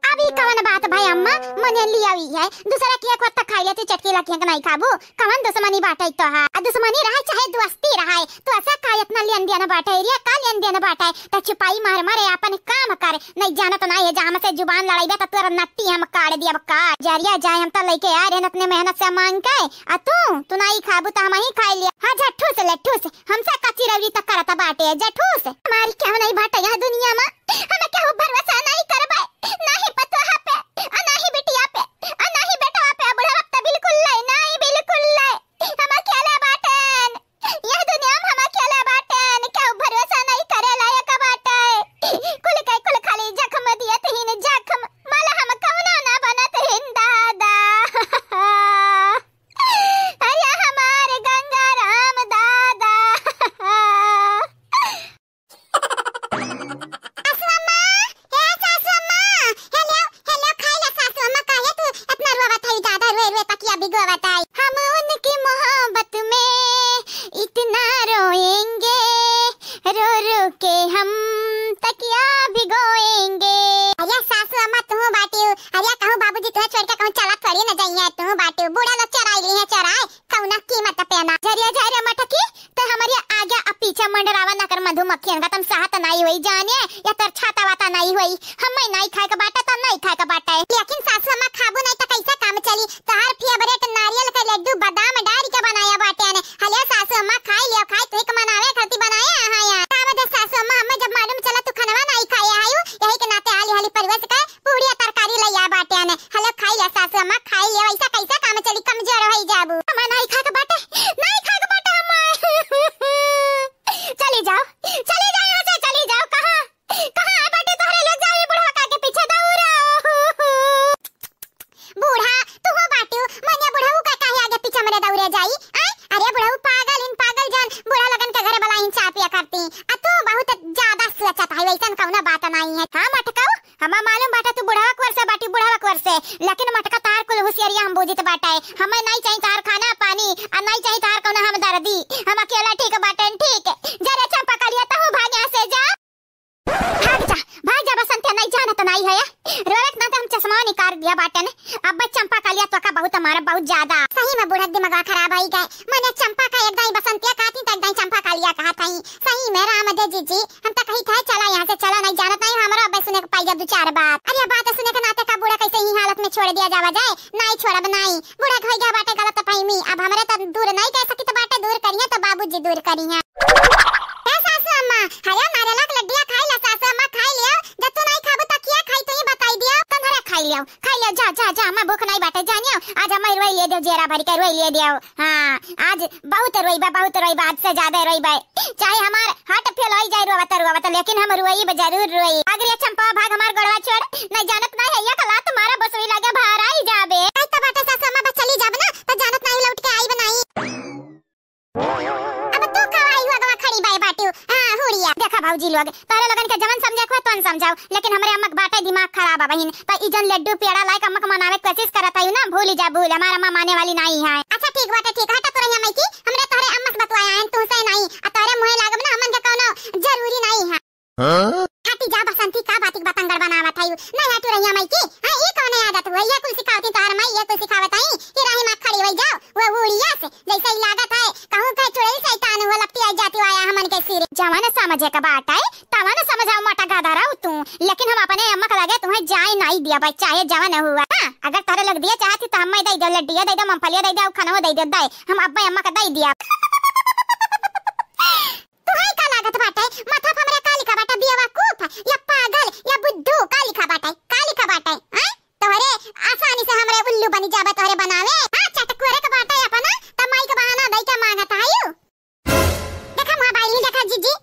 अब ई कवन बात भाई अम्मा, मने लियावी है, दूसरा के एक वक्त खाई लेती, चटकीला के नहीं खाबू, कवन दुश्मनी बाटे तो है? आ दुश्मनी रहे चाहे दोस्ती रहे, तो ऐसा का इतना लेन देन बाटे रे, का लेन देन बाटे? त छुपाई मार मारे अपन काम कर, नहीं जानत नहीं है, जहाँ से जुबान लड़ाई बे तो तोर नट्टी हम काट दिया, अब काट। जरिया जाए हम तो लेके आ रहे हैं अपने मेहनत से मांग के, आ तू, तू नहीं खाबू तो हम ही खाई लिया। हाँ जा ठूस ले ठूस, हमसे कच्ची रौली तक करत बाटे, जा ठूस। हमारी केहू नहीं बाटे यहाँ दुनिया में, हमें केहू भरोसा नहीं करबे, नहीं पतोहा पे, आ नहीं बिटिया पे, आ नहीं बेटवा पे, बुढ़वा पे बिल्कुल ले, नहीं बिल्कुल ले। हम अकेले बाटेन, यह दुनिया में हम अकेले बाटेन, केहू भरोसा नहीं करे लायक बाटे। कुल के कुल खाली जख्म दिए तहीन जख्म, मलहम कौनो ना बनत हिन दादा। अरे हमार गंगा राम दादा। सासू अम्मा, हे सासू अम्मा, हे लियाओ, हे लेकिन सासू अम्मा, खाबू नहीं तो कैसे काम चली? तोहार favourite नारियल के लड्डू बादाम डाल के बनाया बाटे ने। हले सासू अम्मा, खाई लियो, खाई तो एक मनावे खातिर बनाया है यार। का बदे सासू अम्मा, हमें जब मालूम चला तू खानवा नहीं खाया है, यही के नाते हाली हाली परिवेश का पूड़िया तरकारी लइया बाटे ने। हले खाई लियो सासू अम्मा, खाई लियो, ऐसा कैसे काम चली, कमजोर होई जाबू। हमें नहीं खाए के बाटे, नहीं खाए के बाटे हमें। चली जाओ, चली जाओ यहाँ से, चली जाओ। कहाँ, कहाँ है बाटे तोहरे लोग? जाओ ये बुढ़वा का के पीछे दौड़ो। बूढ़ा, तू हो बाटू, मनिया बुढ़ऊ का काहे आगे पीछे मरे दौड़े जाई? आय? अरे बुढ़ऊ पागल इन पागल जान, बूढ़ा लोगन के घरे बला इन चाह पिया करती। आ तू बहुत ज्यादा सोचत है, वैसन कौनो बात नहीं है। हाँ मटकऊ, हमा मालूम बाटे तू बुढ़वा कुंवर से बाटी, बुढ़वा कुंवर से। लेकिन मटका तार कुल होशियारिया हम बूझित बाटे। हमें नहीं चाहिए तार खाना पानी, आ नहीं चाहिए तार कौनो हमदर्दी। हम अकेला ठीक बाटे, ठीक। जा रे चंपा कलिया, तहू भाग यहाँ से जा। भाग जा, भाग जा बसंतिया, नहीं जानत नहीं है। रोवे के नाते हम चश्मा निकाल दिया बाटे ने। अब चंपा कलिया तो का बहुत हमारा बहुत ज्यादा। सही में बूढ़ा दिमाग खराब होई गए। मने चंपा का एक दाई बसंतिया कहती तो एक दाई चंपा कलिया कहत हई। सही में राम दे जीजी, हम तो कही थे चला यहाँ से चला, नहीं जानत नहीं हमारा अब सुने के पाई दो चार बात। अरे बात सुने के नाते का बूढ़ा कैसे ही हालत में छोड़ दिया जावा जाए? नहीं छोड़ब नहीं। बूढ़ा के होई गया बाटे गलत फहमी, अब हमरे तो दूर नहीं कह सकी तो बाटे दूर करिए तो बाबूजी दूर करिए। ए सासू अम्मा, हयो नारेला के लड्डिया खाई ला सासू अम्मा, खाई लियो। जब तू नहीं खाबू तो किया खाई, तू ही बताई दियो। तन्हरे खाई लियो, खाई लियो, जा, जा, जा, हमें भूख नहीं बाटे, जानियो। आज हमें रोई लिए दियो, जेरा भरी के रोई लिए दियो। हाँ, आज बहुत रोईबा, बहुत रोईबा, आज से ज्यादा रोईबा। चाहे हमार heart fail होई जाए रोवत, रोवत, लेकिन हम रोईब, जरूर रोई। भाग रे चंपा, भाग हमार गोड़वा छोड़, नहीं जानत नहीं है, एक लात मारा बसोई लागे, बाहर आई जाबे। आई तो बाटे सासू अम्मा, बस चली जाब ना, तो जानत नहीं लौट के आईब नहीं। अब तू का आई हुआ गवा खड़ी बाय बाटू? हाँ, हुड़िया। देखा भौजी लोग, तोहरे लोगन के जवन समझे को तवन समझाओ, लेकिन हमरे अम्मा के बाटे दिमाग खराब है बहिन। तो ई जन लड्डू पेड़ा लाइक अम्मा के मनावे के कोशिश करत है ना, भूल जा भूल, हमार अम्मा माने वाली नहीं है। अच्छा ठीक बाटे, ठीक हटा तोरे यहाँ की, हमरे तोहरे अम्मा से बतवाया है, तू से नहीं। आ तोहरे मुँहे लागब ना, हमन के कौनो जरूरी नहीं है। हाँ? हटी जा बसंती, का बातिक बतंगड़ बनावत है? नहीं हटू रहिया माई की। हाँ, ये कौन आदत हुआ? ये कुल सिखावती तोहर माई, ये कुल सिखावत है कि राही में खड़ी होई जाओ, वो उड़िया से, जैसे ही लागत है, कहूँ कहे चुड़ैल शैतान हुआ, लपटी आई जाती आया हमन के सिर। जवन समझे का बात है, तवन समझाओ मोटा गधा रहू तू, लेकिन हम अपने अम्मा के लगे तुम्हें जाए नहीं दिया भाई, चाहे जवन हुआ। हाँ, अगर तोहरे लोग दिए चाहती तो हमें दे दो, लड्डिया दे दो, मूंगफलिया दे दो, खाना दे दो, दे, हम अब्बे अम्मा का दे दिया। तुहाई का लागत बाटे? माथा पे हमरे का लिखा बाटे? बेवकूफ या पागल या बुद्धू का लिखा बाटे? का लिखा बाटे? हैं? तोहरे आसानी से हमरे उल्लू बनी जाबे तोहरे बनावे। हाँ, चटकुरे के बाटे अपना, त माई के बहाना दई के मांगत आयु। देखा मोबाइल ही देखा जीजी।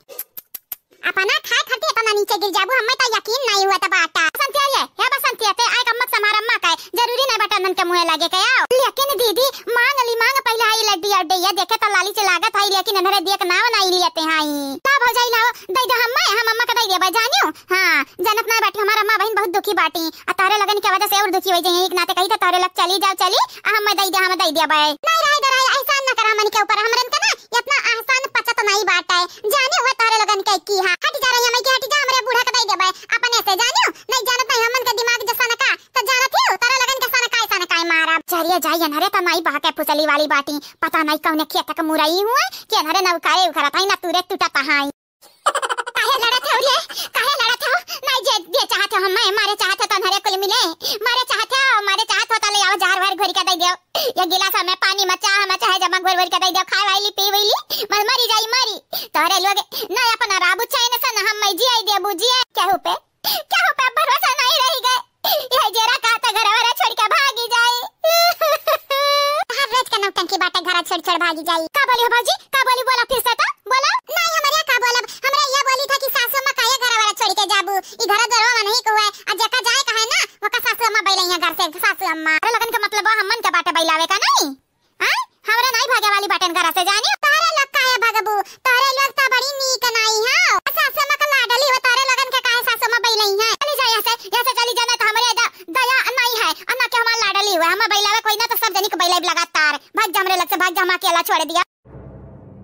अपना खाए खातिर इतना नीचे गिर जाबू, हमें तो यकीन नहीं हुआ था बाटा। बसंतिया ये, हे बसंतिया, ते आए कम्मक समारम्मा का है, जरूरी नहीं बाटे उन्हन के मुँहे लागे के आओ। लेकिन दीदी, मांग ली मांग, पहले हाई लड्डी अड्डे, ये देखे तो लाली से लागत है, लेकिन इन्हरे दिए के नाव नहीं लियते हैं। का भौजाई लाओ, दे दे हमें, हम अम्मा का दे देबे, जानियो। हाँ, जानत नहीं बाटी, हमार अम्मा बहिन बहुत दुखी बाटी, आ तोहरे लगन के वजह से और दुखी हो जाइए, एक नाते कही तो तोहरे लग चली जाओ, चली, आ हम दे दे, हम दे देबे। नहीं रहे, दे रहे, एहसान न करा हमन के ऊपर, हमरन के ना इतना एहसान पचत नहीं बाटे। जाने हुआ तोहरे लोगन के की हा। हट जा रही हमें कि हट जा, हमरे बूढ़ा के दे देबे अपने से, जानियो। नहीं जानत नहीं हमन के दिमाग जैसा न का, तो जानत ही तोहरे लोगन के सनकाए सनकाए मारब। चलिए जाई, अनहरे तो नहीं बहके फुसली वाली बाटी, पता नहीं कौने खेत के मुरई हुए कि अनहरे नौकाए उखरत है ना तुरे टूटत है। काहे लड़त हो रे? काहे लड़त हो? नहीं जे, जे चाहत हो, हमें मारे चाहत हो तो अनहरे कुल मिले। मारे चाहत हो, मारे चाहत हो तो ले आओ जहर वहर घोरी के दे दो। ये गिलास में पानी में चाह में चाहे जमा घोर घोर के दे दे, खाए वाली पी वाली, मर मरी जाई मरी। तोहरे लोग ना अपना राबू चैन से ना हम मैं जिए देबू जिए। केहू पे, केहू पे भरोसा नहीं रही गए। ये जेरा का तो घर वाला छोड़ के भागी जाई। हर रोज का नौटंकी बाटे, घर छोड़ छोड़ भागी जाई। का बोली हो भौजी? का बोली? बोला फिर से तो। बोला। नहीं, हमरे का बोलब? हमरे ये बोली था कि सासू अम्मा काहे घर वाला छोड़ के जाबू? ई घर दुआरवा नहीं को है। आ जेका जाए का है ना, ओका सासू अम्मा बैले यहाँ घर से, सासू अम्मा। अरे लगन के मतलब हमन के बाटे बैलावे का नहीं? हाँ? हमरे नहीं भागे वाली बाटन घर से जानी। तोहरे लोग काहे भगबू? तोहरे लोग तो बड़ी नीक नाई हो। सासू अम्मा का लाडली हो, तोहरे लगन के काहे सासू अम्मा बैले हैं? चली जा यहाँ से, यहाँ से चली जाना तो हमरे द-, दया नहीं है। अम्मा के हमार लाडली हुआ, हम बैलावे कोई ना तो सब जनी के बैलावे लगातार। भाग जा हमरे लग से, भाग जा, हम अकेला छोड़ दिया।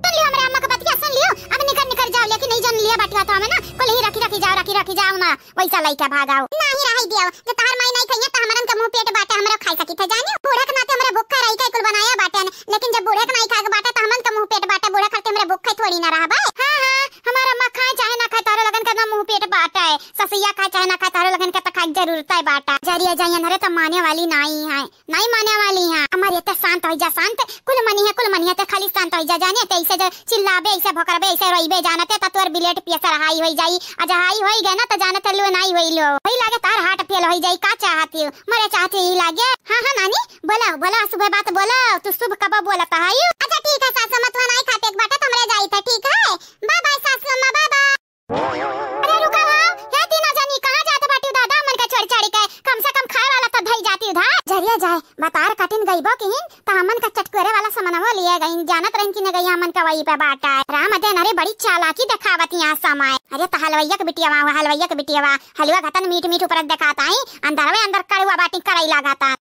सुन लियो हमरे अम्मा के बतिया, सुन लियो। अब निकर निकर जाओ, लेकिन नहीं जान लिया बाटी हाथवा में ना, कुल ही रखी रखी जाओ, रखी रखी जाओ ना, वैसा लइका भागाओ। नाही रही दियो, जे तहर माई नहीं खइया त हमरन के मुंह पेट बाटे, हमरो खाई सकी थे जानियो। बूढ़ा के नाते हमरे भूखा रही के कुल बनाया बाटे, लेकिन जब बूढ़ा के नहीं खाए के बाटे त हमन के मुंह पेट बाटे, बूढ़ा खाते हमरे भूखा थोड़ी ना रहबे। हाँ, हाँ, हमार अम्मा खाए चाहे ना खाए, तोहरे लगन के ना मुंह पेट बाटे, ससुइया खाए चाहे ना खाए, तोहरे लगन के त खाए के जरूरत है बाटे। जरिया जाइए नरे त माने वाली नाई है, नाई माने वाली है। अमर ये ते शांत होइ जा, शांत। कुल मनी है, कुल मनी है, ते खाली शांत होइ जा। जाने ते ऐसे जो चिल्लाबे, ऐसे भोकरबे, ऐसे रोइबे, जानते त तोर blood pressure high होइ जाई। आ जा high होइ गए ना त जानते लो नाई होइ लो। वही लागे तार heart fail होइ जाई। का चाहती हो? मरे चाहती ही लागे। हाँ, हाँ नानी, बोला, बोला, सुबह बात बोला। तू शुभ कब बोलत है? अच्छा ठीक है सासू अम्मा, तुहा नाई खाते एक बाटा त हमरे जाई थे, ठीक है? Bye bye सासू अम्मा, bye bye। अरे रुका हो, हे तीनों जनी कहाँ जात बाटी दादा, मन का छोड़ छाड़ी के, कम से कम खाए वाला तो धई जाती उधार। जरिया जाए, बतार कटिन गईबो किहिन, त हमन का चटकोरे वाला समनवो लिए गईन, जानत रहिन कि न गई हमन का वही पे बाटा है। राम दे नरे बड़ी चालाकी देखावत यहाँ समय। अरे त हलवैया के बिटियावा हुआ, हलवैया के बिटियावा, हलवा घतन मीठ मीठ ऊपर देखाता ही, अंदरवे अंदर कड़ुआ बाटी करई लागता।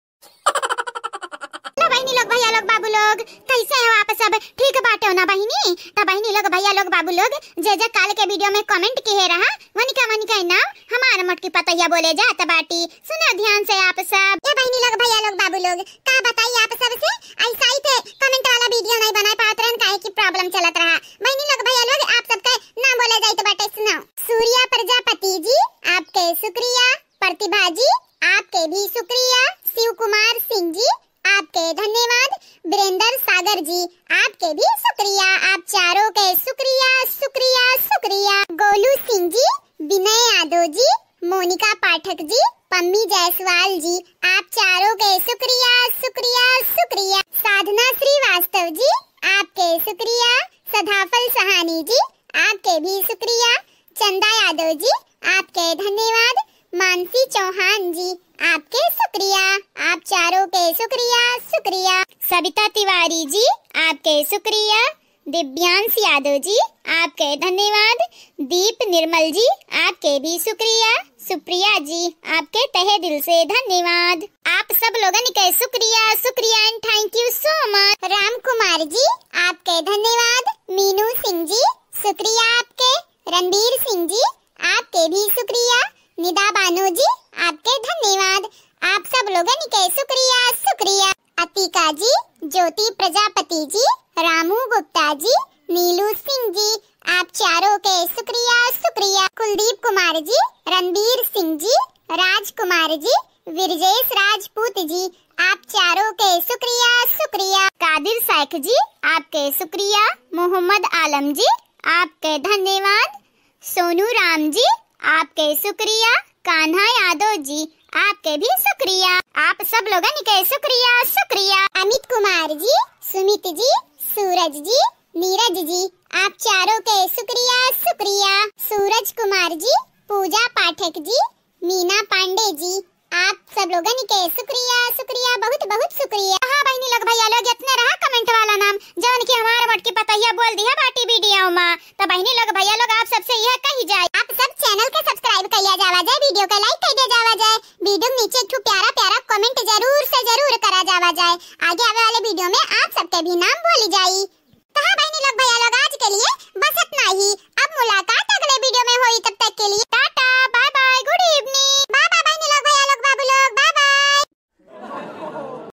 लो बहिनी लोग, भैया लोग, बाबू लोग, कैसे हो आप सब? ठीक बाटे हो ना बहिनी? त बहिनी लोग, भैया लोग, बाबू लोग, जे जे काल के video में comment किहे रहा, वनिका वनिका नाम हमार मोटकी पतोहिया बोले जात बाटी। सुनो ध्यान से आप सब। ए बहिनी लोग, भैया लोग, बाबू लोग, का बताई आप सब से, ऐसा ही थे comment वाला video नहीं बनाए पावत रहन, काहे कि problem चलत रहा। बहिनी लोग, भैया लोग, आप सबके नाम बोले जाइत बाटे, सुनो। सूर्या प्रजापति जी, आपके शुक्रिया। प्रतिभा जी, आपके भी शुक्रिया। शिव कुमार सिंह जी, आपके धन्यवाद। वीरेंद्र सागर जी, आपके भी शुक्रिया। आप चारों के शुक्रिया, शुक्रिया, शुक्रिया। गोलू सिंह जी, विनय यादव जी, मोनिका पाठक जी, पम्मी जायसवाल जी, आप चारों के शुक्रिया, शुक्रिया, शुक्रिया। साधना श्रीवास्तव जी, आपके शुक्रिया। सदाफल सहानी जी, आपके भी शुक्रिया। चंदा यादव जी, आपके धन्यवाद। मानसी चौहान जी, आपके शुक्रिया, आप चारों के शुक्रिया, शुक्रिया। सविता तिवारी जी, आपके शुक्रिया। दिव्यांश यादव जी, आपके धन्यवाद। दीप निर्मल जी, आपके भी शुक्रिया। सुप्रिया जी, आपके तहे दिल से धन्यवाद। आप सब लोगन के शुक्रिया, शुक्रिया and thank you so much। राम कुमार जी, आपके धन्यवाद। मीनू सिंह जी, शुक्रिया आपके। रणबीर सिंह जी, आपके भी शुक्रिया। निदा बानो जी, आपके धन्यवाद। आप सब लोगन के शुक्रिया, शुक्रिया। अतिका जी, ज्योति प्रजापति जी, रामू गुप्ता जी, नीलू सिंह जी, आप चारों के शुक्रिया, शुक्रिया। कुलदीप कुमार जी, रणबीर सिंह जी, राजकुमार जी, विरजेश राजपूत जी, आप चारों के शुक्रिया, शुक्रिया। कादिर शेख जी, आपके शुक्रिया। मोहम्मद आलम जी, आपके धन्यवाद। सोनू राम जी, आपके शुक्रिया। कान्हा यादव जी, आपके भी शुक्रिया। आप सब लोगन के शुक्रिया, शुक्रिया। अमित कुमार जी, सुमित जी, सूरज जी, नीरज जी, आप चारों के शुक्रिया, शुक्रिया। सूरज कुमार जी, पूजा पाठक जी, मीना पांडे जी, आप सब लोगन के शुक्रिया, शुक्रिया, बहुत, बहुत शुक्रिया। हाँ बहिनी लोग, भैया लोग, इतने रहा comment वाला नाम, जवन कि हमार मोटकी पतोहिया बोल दिया बाटी video मा। तो बहिनी लोग, भैया लोग, आप सबसे यह कही जाए, आप सब channel के subscribe कइया जावा जाए, video के like कइ दे जावा जाए, video के नीचे एक ठो प्यारा प्यारा comment जरूर से जरूर करा जावा जाए। आगे आवे वाले video में आप सबके भी नाम बोली जाई।